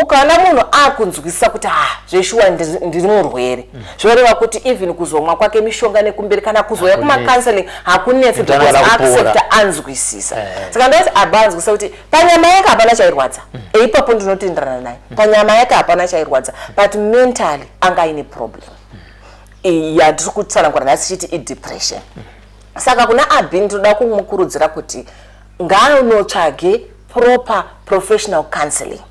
Ukaona munhu akunzwisisa kuti ha, zveshuwa ndiri murwere, zvoreva kuti even kuzomwa kwake mishonga nekumberi kana kuzoya Hakunetsi. kumacounseling hakunetsi, Kuti anoda because kupora. accepta, anzwisisa. Saka ndoti Abba anzwisisa kuti panyama yake hapana chairwadza. Ipapo ndinotenderana naye, panyama yake hapana chairwadza, but mentally anga aine problem yatiri kutsanangura nhasi chiti idepression. Saka kuna Abi ndinoda kumukurudzira kuti ngaanotsvage proper professional counseling.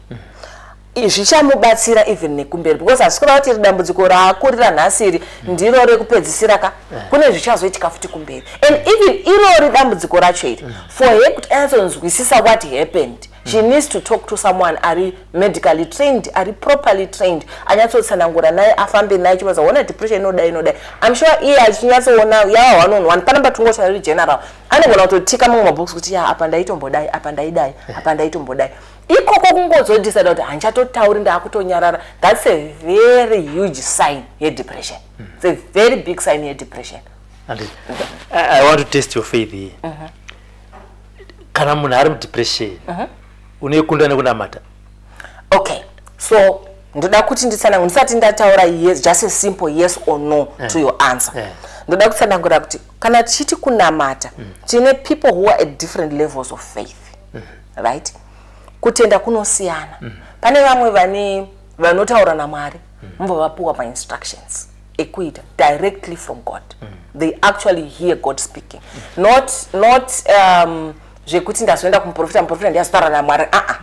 Zvichamubatsira even nekumberi, because hasi kureva kuti iri dambudziko raakurira nhasi iri ndiro rekupedzisira ka. Kune zvichazoitika futi kumberi, and even irori dambudziko racho iri, for her kuti anyatsonzwisisa what happened, she needs to talk to someone ari medically trained, ari properly trained, anyatsotsanangura naye, afambe naye chibaza ona depression inodai, inodai. I'm sure iye achinyatsoona yava one on one, panamba tungotaura iri general, anogona kutotika mamwe mabhokisi kuti ya, apa ndaitombodai, apa ndaidai, apa ndaitombodai. Ikoko kungozodecida kuti handichatotauri, ndaakutonyarara, that's a very huge sign yedepression. It's a very big sign yedepression. And I want to test your faith here. Kana munhu ari mudepression, unoikunda nekunamata? Okay, so ndoda kuti nditsanangure ndisati ndataura yes, just a simple yes or no to your answer. Ndoda kutsanangura kuti kana tichiti kunamata, tine people who are at different levels of faith, right? Kutenda kunosiyana. Pane vamwe vane vanotaura naMwari, mubva vapuwa mainstructions ekuita directly from God. They actually hear God speaking, not zvekuti ndazoenda kumuprofita, muprofita ndiazotaura naMwari. Aa,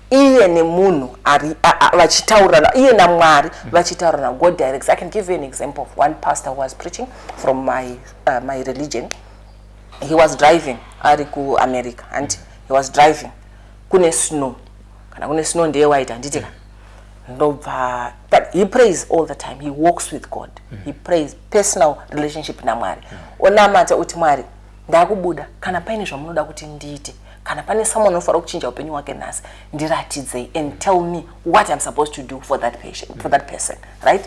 iye nemunhu ari vachitaurana, iye naMwari vachitaurana. God directs. I can give you an example of one pastor who was preaching from my religion. He was driving ari kuAmerica, and he was driving kune snow. Kana kune snow ndeye white, handiti ka? Ndobva, but he prays all the time. He walks with God. He prays, personal relationship naMwari. Onamata uti, "Mwari, ndakubuda. Kana paine zvamunoda kuti ndiite, kana pane someone unofanira kuchinja upenyu hwake nhasi, ndiratidzei and tell me what I'm supposed to do for that patient, for that person," right?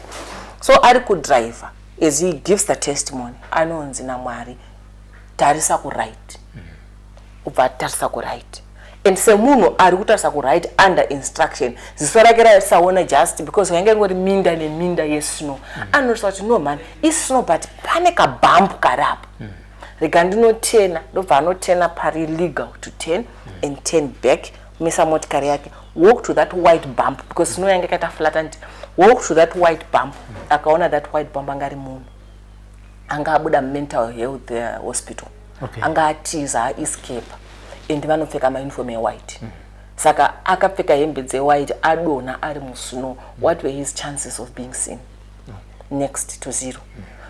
So ari kudriver, as he gives the testimony, anonzi naMwari, "Tarisa kuright." Ubva atarisa kuright, and semunhu ari kutarisa kuright under instruction, ziso rake raisaona just because yange ingori minda neminda yesnow. Anotarisa kuti, "No man, isnow, but pane kabump kari apo, rega ndinotena." Ndobva anotena pari legal to turn and turn back, misa motikari yake, walk to that white bump, because snow yange yakaita flat and walk to that white bump. Akaona that white bump, anga ari munhu anga abuda mental health hospital. Anga atiza, aescape, and vanopfeka mauniform ewhite. Saka akapfeka hembe dzewhite, adonha ari musnow. What were his chances of being seen? Next to zero.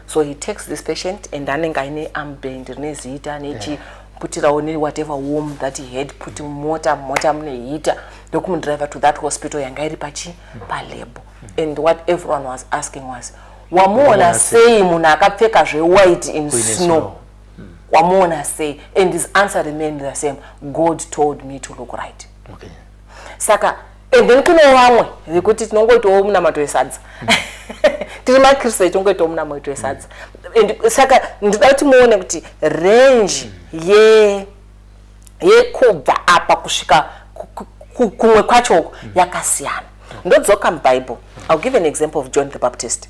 So he takes this patient, and anenge aine armband rine zita nechi. Ndokumuputirawo newhatever warm that he had, put mumota, mumota mune heater, ndokumudriver to that hospital yanga iri pachi palabel. And what everyone was asking was, wamuona Wamuona sei munhu akapfeka zvewhite in In snow? snow. Wamuona sei? And his answer remained the same: "God told me to look right." Saka and then kune vamwe vekuti tinongoitawo munamato wesadza. Tiri maKristu, tinongoitawo munamato wesadza. And saka ndinoda kuti muone kuti range ye yekubva apa kusvika kumwe kwachoko yakasiyana. Ndodzoka muBible. I'll give an example of John the Baptist.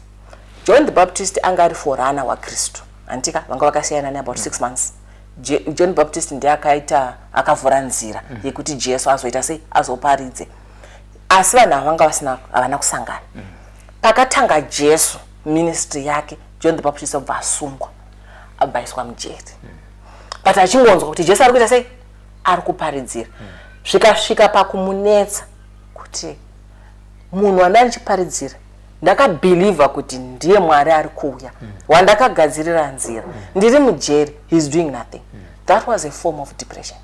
John the Baptist anga ari forerunner waKristu, handika? Vanga vakasiyana neabout 6 months. John Baptist ndiye akaita, akavhura nzira yekuti Jesu azoita sei, azoparidze. Asi vanhu ava vanga vasina, havana kusangana. Pakatanga Jesu ministry yake, John the Baptist abva asungwa, abva aiswa mujeri. But achingonzwa kuti Jesu ari kuita sei, ari kuparidzira, zvikasvika pakumunetsa kuti munhu wandanga ndichiparidzira, ndakabhilivha kuti ndiye Mwari ari kuuya, wandakagadzirira nzira, ndiri mujeri, he is doing nothing. That was a form of depression.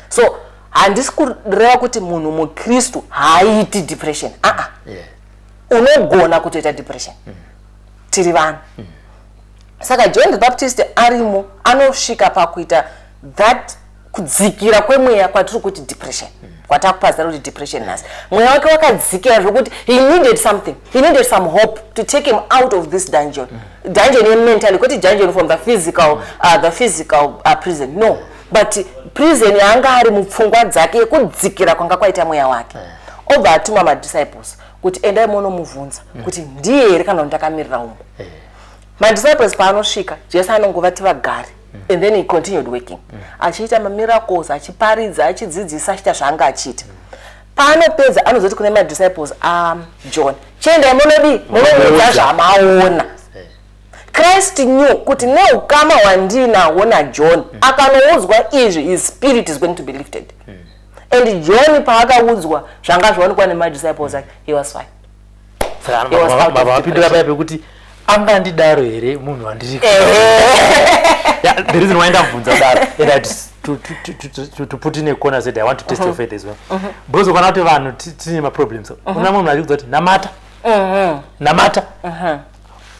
So handisi kureva kuti munhu muKristu haaiti depression, aa. Unogona kutoita depression, tiri vanhu. Saka John the Baptist arimo, anosvika pakuita that kudzikira kwemweya kwatiri kuti depression, kwatakupa zita kuti depression nhasi. Mweya wake wakadzikira zvokuti he needed something, he needed some hope to take him out of this dungeon, dungeon yementally, kwete dungeon from the physical prison, no, but prison yaanga ari mupfungwa dzake, yekudzikira kwanga kwaita mweya wake. Obva atuma madisciples kuti, "Endai munomubvunza kuti ndiye here kana kuti ndakamirira umo." Madisciples paanosvika, Jesu anongovati vagare, and then he continued working, achiita mamiracles, achiparidza, achidzidzisa, achiita zvaanga achiita. Paanopedza anozoti kune madisciples aJohn, "Chiendai munodii, munoudza zvamaona." Christ knew kuti neukama hwandinahwo naJohn, akanoudzwa izvi, his spirit is going to be lifted. And John paakaudzwa zvanga zvaonekwa nemadisciples ake, he was fine. Saka He was out of vapindura depression. paya pekuti angandidaro here munhu wandiri? Yeah, the reason why ndabvunza kudaro and I to put in a corner, said I want to test your faith as well, because ukaona kuti vanhu tine maproblems, una munhu achikudza kuti namata, namata,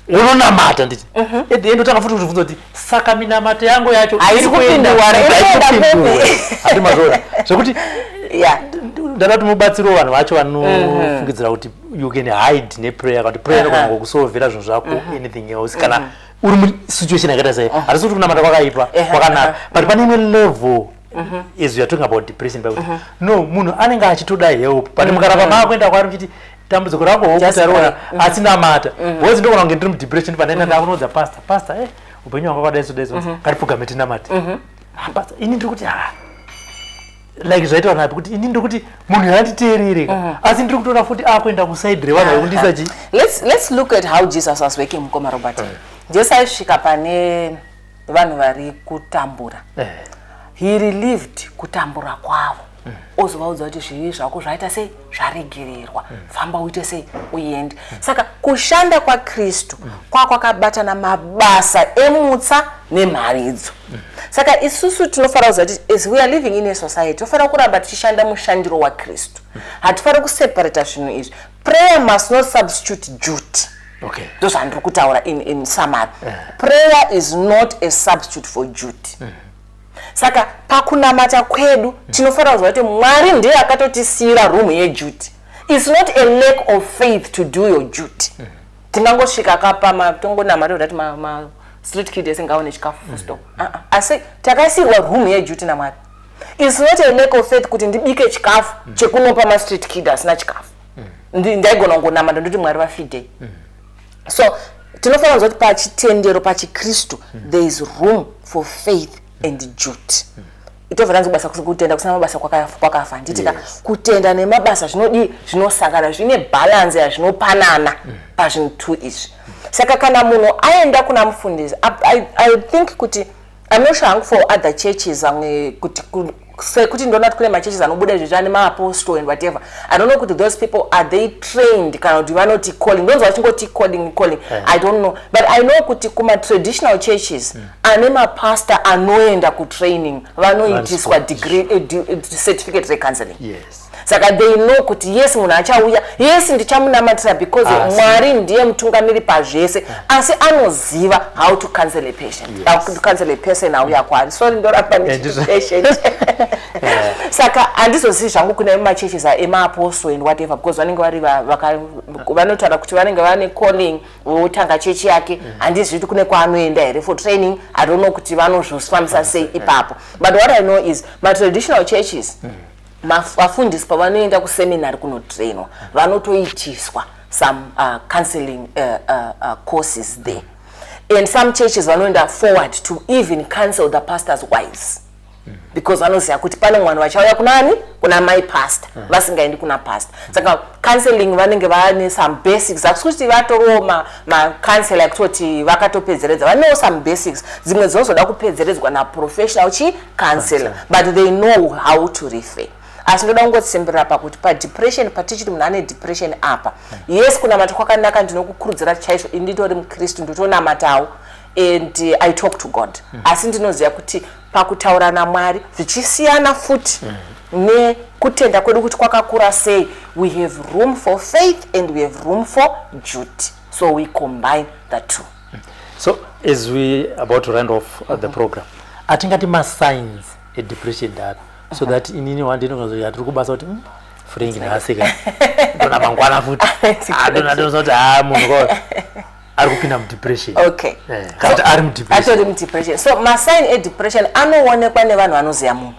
unonamata nditi at the end utanga futi kutibvunza kuti saka minamato yangu yacho Haisi iri kuenda kupindura, iri haisi kuenda kupindura. kupi? Hati mazvoona zvekuti ndada kuti mubatsirewo vanhu vacho vanofungidzira kuti you can hide neprayer, kana kuti prayer inogona kukusolvera zvinhu zvako, anything else, kana uri musituation yakaita sei. Hatisi kuti kunamata kwakaipa, kwakanaka, but pane imwe level, as we are talking about depression, pakuti no, munhu anenge achitoda help, but mukaramba maakuenda kwaari muchiti dambudziko rako Just hokutariona, pray. asi namata, because ndogona kunge ndiri mudepression, pandaenda ndakunoudza pastor, "Pastor, upenyu hwanga kwakadai so dai so, ngatipfugame tinamate." "Ah, pastor, ini ndiri kuti, ah, like zvaitwa napi kuti ini ndiri kuti munhu yanditeerere ka, asi ndiri kutoona futi akuenda kuside revanhu vari kundisa chi." Let's look at how Jesus was working, mukoma Robert. Jesu aisvika pane vanhu vari kutambura, he relieved kutambura kwavo, ozovaudza kuti zvivi zvako zvaita sei, zvaregererwa, famba uite sei, uende. Saka kushanda kwaKristu kwakwakabatana mabasa emutsa nemharidzo. Saka isusu tinofanira kuziva kuti as we are living in a society, tofanira kuramba tichishanda mushandiro waKristu. Hatifaniri kuseparata zvinhu izvi. Prayer must not substitute duty. Ndozvandiri kutaura in summary. Prayer is not a substitute for duty. Saka pakunamata kwedu tinofanira kuziva kuti Mwari ndiye akatotisiyira room yeduty. It's not a lack of faith to do your duty. Tingangosvika kapa tongonamata kuti ma street kid ese ngaone chikafu, full stop. Asi takasiyirwa room yeduty naMwari. It's not a lack of faith kuti ndibike chikafu chekunopa mastreet kid asina chikafu. Ndaigona kungonamata ndoti Mwari vafidei. So tinofanira kuziva kuti pachitendero pachiKristu there is room for faith and duty. Itobva tanzi kubasa, kutenda kusina mabasa kwakafa, handitika? Yes. Kutenda nemabasa zvinodii? Zvinosangana, zvine balance yazvinopanana pazvinhu two izvi. Saka kana munhu aenda kuna mufundisi, I think kuti, I'm not sure hangu for other churches, amwe kuti Sekuti ndoona kuti kune machurches anobuda izvezvi ane maapostle and whatever. I don't know kuti those people, are they trained kana kuti vanoti calling? Ndonzwa vachingoti calling, calling. I don't know, but I know kuti kumatraditional churches ane mapastor anoenda kutraining, vanoitiswa degree, certificate recounseling. Saka they know kuti yes, munhu achauya, yes, ndichamunamatira because Mwari ndiye mutungamiri pazvese, asi anoziva how to counsel a patient, how to counsel a person auya kwaari. Sorry, ndoramba ndichiti patient. Saka handizozivi zvangu kune machurches emaapostle and whatever, because vanenge vari vanotaura kuti vanenge vane calling, votanga chechi yake. Handizivi kuti kune kwaanoenda here for training. I don't know kuti vanozvifambisa sei ipapo, but what I know is matraditional churches, vafundisi pavanoenda kuseminary kunotrainwa, vanotoitiswa some counseling courses there, and some churches vanoenda forward to even counsel the pastors' wives, because vanoziva kuti pane mwana vachauya kunani, kuna mai pastor, vasingaendi kuna pastor. Saka counseling vanenge vane some basics. Hakusi kuti vatoriwo macounselor ekutoti vakatopedzeredza. Vanewo some basics, dzimwe dzinozoda kupedzeredzwa naprofessional chi counselor, but they know how to refer. Asi ndoda kungotsimbirira pakuti padepression, patichiti munhu ane depression apa, yes, kunamata kwakanaka, ndinokukurudzira chaizvo. Ini nditori mukristu, ndotonamatawo and I talk to God. Asi ndinoziva kuti pakutaura naMwari zvichisiyana futi nekutenda kwedu kuti kwakakura sei. We have room for faith and we have room for duty, so we combine the two. So as we about to round off the program, atingati masigns edepression ndaro, so that inini wandinongazoya tiri kubasa kuti, Frank nhasi ndona mangwana futi adona kuti ha, munhu ko ari kupinda mudepression." Kana kuti ari mudepression. Atori mudepression. So masign edepression anoonekwa nevanhu vanoziva munhu.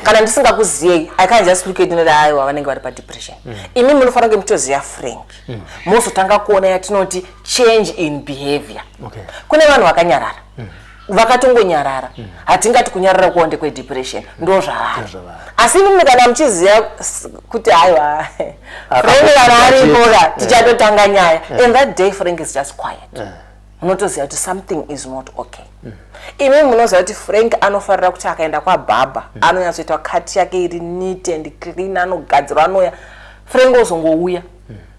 Kana ndisingakuziyei, I can't just look at you, aiwa, vanenge vari padepression. Imi munofanira kunge mutoziva Frank, mozotanga kuona yatinoti change in behavior. Kune vanhu vakanyarara, vakatongonyarara. Hatingati kunyarara kuonde kwedepression, ndo zvavari. Ndo zvavari. Asi imimi kana muchiziva kuti aiwa, Frank kana aripo ka, tichatotanga nyaya, and that day Frank is just quiet, munotoziva kuti something is not okay. Imi munoziva kuti Frank anofarira kuti akaenda kwabarber, anonyatsoita cut yake iri neat and clean, anogadzirwa, anouya. Frank ozongouya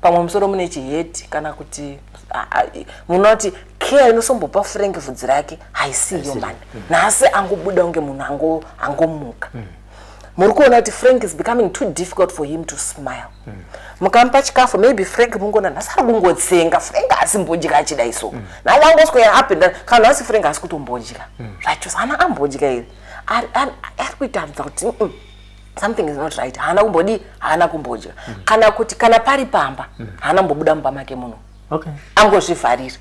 pamwe musoro mune chiheti, kana kuti munoti care inosombopa Frank vhudzi rake haisiyo mani. Nhasi angobuda kunge munhu angomuka. Muri kuona kuti Frank is becoming too difficult for him to smile. Mukamupa chikafu, maybe Frank mungoona nhasi ari kungotsenga. Frank asimbodya achidai so. Nhasi angoswera up and down. Kana nhasi Frank asi kutombodya zvacho, haana ambodya here? Ari kuitaridza kuti something is not right. Haana kumbodi, haana kumbodya. Kana kuti kana pari pamba, haana kumbobuda mumba make muno. Angozvivharira,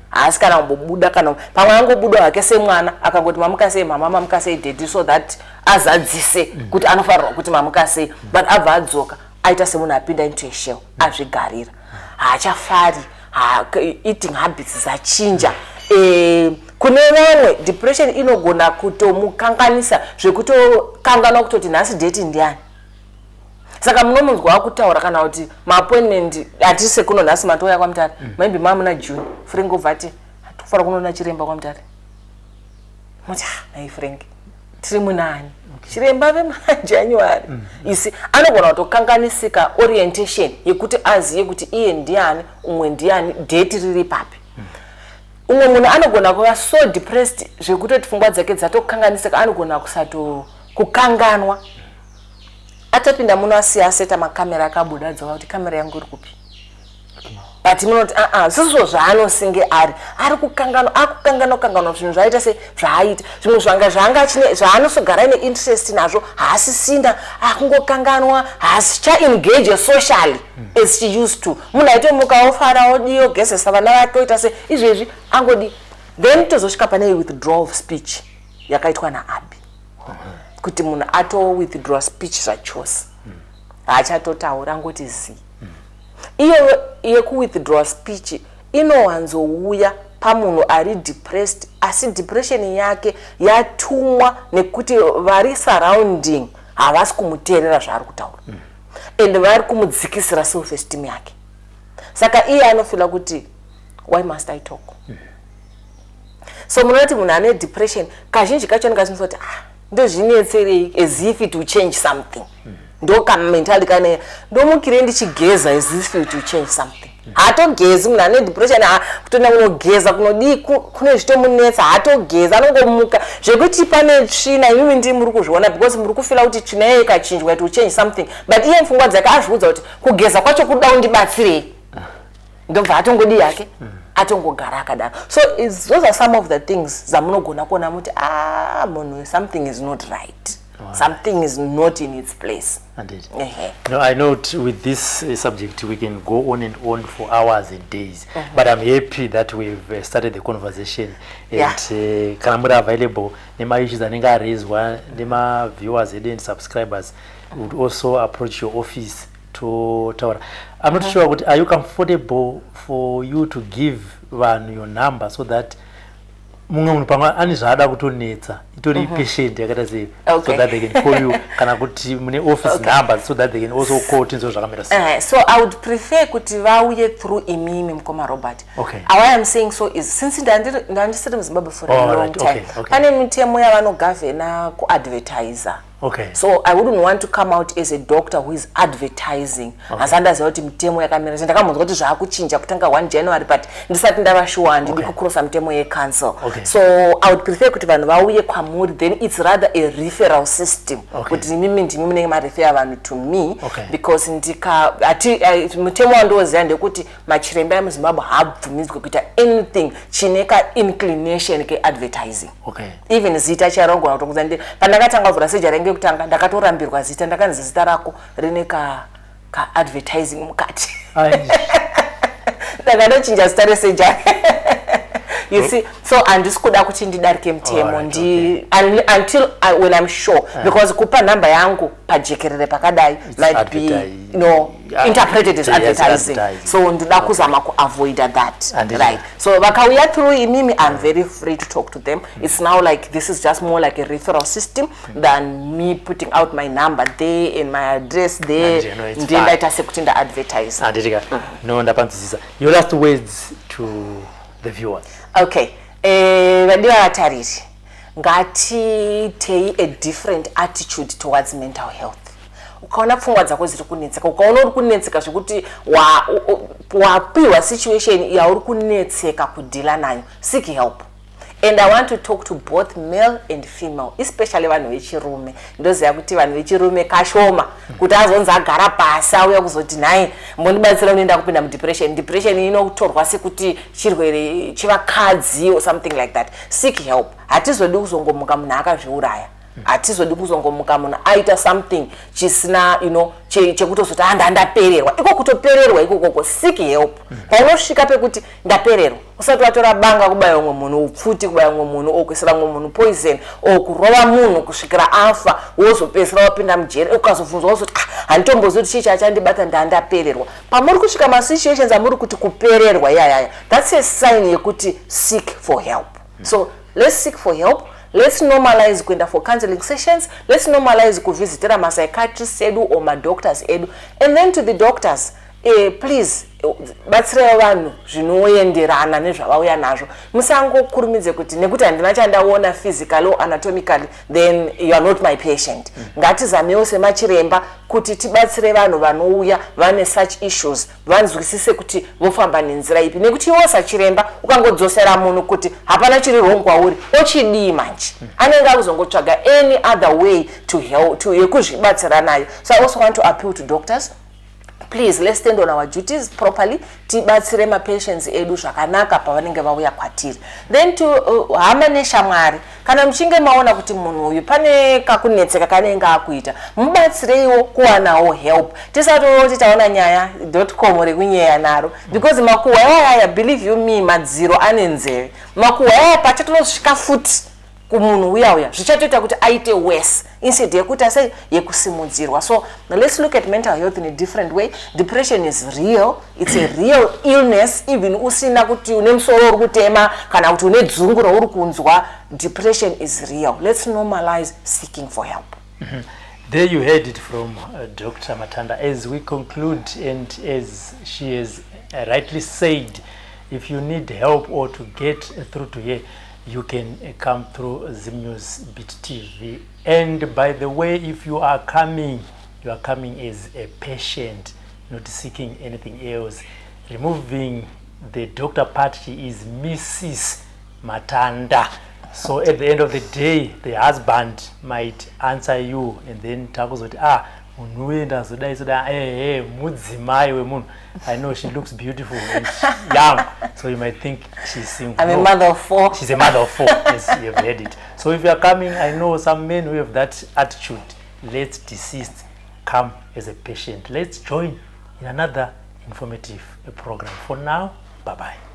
haasi kana kumbobuda. Kana pamwe angobuda hake semwana, akangoti, "Mamuka sei mama? Mamuka sei daddy?" so that azadzise kuti anofanirwa kuti mamuka sei, but abva adzoka aita semunhu apinda into a shell, azvigarira, haachafari, eating habits dzachinja. Kune vamwe depression inogona kutomukanganisa zvekutokanganwa kutoti nhasi date ndiani. Saka munomunzwa wakutaura kana kuti maappointment hatisi sekuno. Nhasi matouya kwaMutare, maybe mamuna June, Frank obva ati, "Tofanira kunoona chiremba kwaMutare." Muti, "Ah, nai Frank, tiri munani? Chiremba vemuna January." Isi anogona kutokanganisika orientation yekuti azive kuti iye ndiani, umwe ndiani, date riri papi. Umwe munhu anogona kuva so depressed zvekutoti pfungwa dzake dzatokanganisika, anogona kusato kukanganwa. Atopinda muno, asiya aseta makamera, akabuda, adzoka kuti, "Kamera yangu iri kupi?" But munoti, aa, sizvo zvaanosinge ari kukanganwa, akukanganwa kukanganwa zvinhu zvaaita, se zvaaita zvimwe zvanga zvanga achine zvaanosogara aine interest nazvo, haasisina, akungokanganwa, haasichaengage socially as she used to. Munhu aitomuka ofara, odi, ogezesa vana vake, oita se izvezvi angodi. Then tozosvika pane withdrawal of speech yakaitwa naAbi, kuti munhu ato withdraw speech zvachose, haachatotaura, angoti zii. Iyo yekuwithdraw speech inowanzouya pamunhu ari depressed, asi depression yake yatumwa nekuti vari surrounding havasi kumuteerera zvaari kutaura and vari kumudzikisira self esteem yake. Saka iye anofeela kuti, "Why must I talk?" So munoti munhu ane depression kazhinji kacho anenge achinzwa kuti, ah. Ndozvinetserei as if it will change something? Ndoka mentality kane ndomukirei ndichigeza as if it will change something? Haatogezi munhu ane depression. Kutoenda kunogeza kunodii, kune zvitomunetsa. Haatogezi, anongomuka zvekuti pane tsvina. Imimi ndii muri kuzviona because muri kufeela kuti tsvina iyoyo ikachinjwa, it will change something, but iye pfungwa dzake azviudza kuti kugeza kwacho kuda kundibatsirei? Ndobva atongodii yake, atongogara akadaro. So those are some of the things dzamunogona kuona muti, "Ah, munhu, something is not right, something is not in its place." Indeed. Ehe. No, I know with this subject we can go on and on for hours and days, but I'm happy that we've started the conversation and kana muri available nema-issues anenge araiswa nema-viewers edu and subscribers, would also approach your office totaura. I'm not sure kuti are you comfortable for you to give vanhu your number so that mumwe munhu pamwe ane zvaada kutonetsa, itori patient yakaita sei, so that they can call you, kana kuti mune office number so that they can also call, tinzwe zvakamira sei? So I would prefer kuti vauye through imimi, mukoma Robert. Why I'm saying so is since ndandisiri muZimbabwe for a long time, pane mitemo yavanogovernа kuadvertisa. So I wouldn't want to come out as a doctor who is advertising. Asi andaziva kuti mitemo yakamira sei. Ndakambonzwa kuti zvaakuchinja kutanga 1 January, but ndisati ndava sure, handidi kucrossa mitemo yecouncil. So I would prefer kuti vanhu vauye kwamuri, then it's rather a referral system, kuti imimi ndimi munenge marefera vanhu to me, because ndika hati mutemo wandoziva ndekuti machiremba emuZimbabwe haabvumidzwe kuita anything chine ka-inclination keadvertising. Even zita chairongona kutokuza ndi pandakatanga kuvhura surgery yangu yekutanga, ndakatorambirwa zita. Ndakanzi zita rako rine ka kaadvertising mukati. Ai. Ndakatochinja zita resurgery, you see. So handisi kuda kuti ndidarike mutemo ndi until when I'm sure, because kupa nhamba yangu pajekerere pakadai might be no interpreted as Yes, advertising. Advertising. So ndoda kuzama kuavoida that. Right, so vakauya through imimi, I'm very free to talk to them. It's now like this is just more like a referral system than me putting out my number there and my address there. And you know, it's Ndiye fine. Ndaita sekuti ndaadvertise. Handiti ka? No, ndapanzwisisa. Your last words to the viewers. Okay, vadiwa vatariri, ngatitei a different attitude towards mental health. Ukaona pfungwa dzako dziri kunetseka, ukaona uri kunetseka zvekuti wapiwa situation yauri kunetseka kudeala nayo, seek help. And I want to talk to both male and female, especially vanhu vechirume. Ndoziva kuti vanhu vechirume kashoma kuti azonzi agara pasi auya kuzoti, "Nhai, mbondibatsira, unoenda kupinda mudepression." Depression inotorwa sekuti chirwere chevakadzi or something like that. Seek help. Hatizodi kuzongomuka munhu akazviuraya, hatizodi kuzongomuka munhu aita something chisina chekutozoti, "Ah, ndandapererwa." Iko kutopererwa ikokoko, seek help. Paunosvika pekuti ndapererwa, usati watora banga kubaya umwe munhu, upfuti kubaya umwe munhu, o kuisira umwe munhu poison, o kurova munhu kusvikira afa, wozopedzisira wapinda mujeri, ukazobvunzwa wozoti, "Ah, handitombozivi kuti chii chachandibata, ndandapererwa." Pamuri kusvika masituations amuri kuti kupererwa iyayaya, that's a sign yekuti seek for help. So let's seek for help. Let's normalize kuenda for counseling sessions. Let's normalize kuvhizitira mapsychiatrists edu or madoctors edu. And then to the doctors, please batsirai vanhu zvinoenderana nezvavauya nazvo. Musangokurumidze kuti nekuti handina chandaona physically or anatomically, then you are not my patient. Ngatizamewo semachiremba kuti tibatsire vanhu vanouya vane such issues, vanzwisise kuti vofamba nenzira ipi, nekuti iwo sachiremba ukangodzosera munhu kuti hapana chiri wrong kwauri, ochidii manje? Anenge akuzongotsvaga any other way to help to yekuzvibatsira nayo. So I also want to appeal to doctors: please, let's stand on our duties properly, tibatsire mapatients edu zvakanaka pavanenge vauya kwatiri. Then to hama neshamwari, kana muchinge maona kuti munhu uyu pane kakunetseka kanenge akuita, mubatsireiwo kuwanawo help. Tisatoti taona nyaya com rekunyeya naro, because makuhwa ayaya, believe you me, madziro ane nzeve. Makuhwa ayaya pachatonosvika futi kumunhu uya uya, zvichatoita kuti aite worse instead yekuti asei yekusimudzirwa. So let's look at mental health in a different way. Depression is real. It's a real illness. Even usina kuti une musoro uri kutema kana kuti une dzungu rauri kunzwa, depression is real. Let's normalize seeking for help. There you heard it from Dr. Matanda. As we conclude, and as she has rightly said, if you need help or to get through to her, You can come through Zim News Beat TV. And by the way, if you are coming, you are coming as a patient, not seeking anything else. Removing the doctor part, she is Mrs. Matanda. So at the end of the day, the husband might answer you and then takuzoti, "Ah, munhu uye ndazodai soda ehe mudzimai wemunhu. I know she looks beautiful and young," so you might think she's single. I'm No. a mother of four. She's a mother of four. Yes, you've heard it. So if you are coming, I know some men who have that attitude. Let's desist. Come as a patient. Let's join in another informative program. For now, bye bye.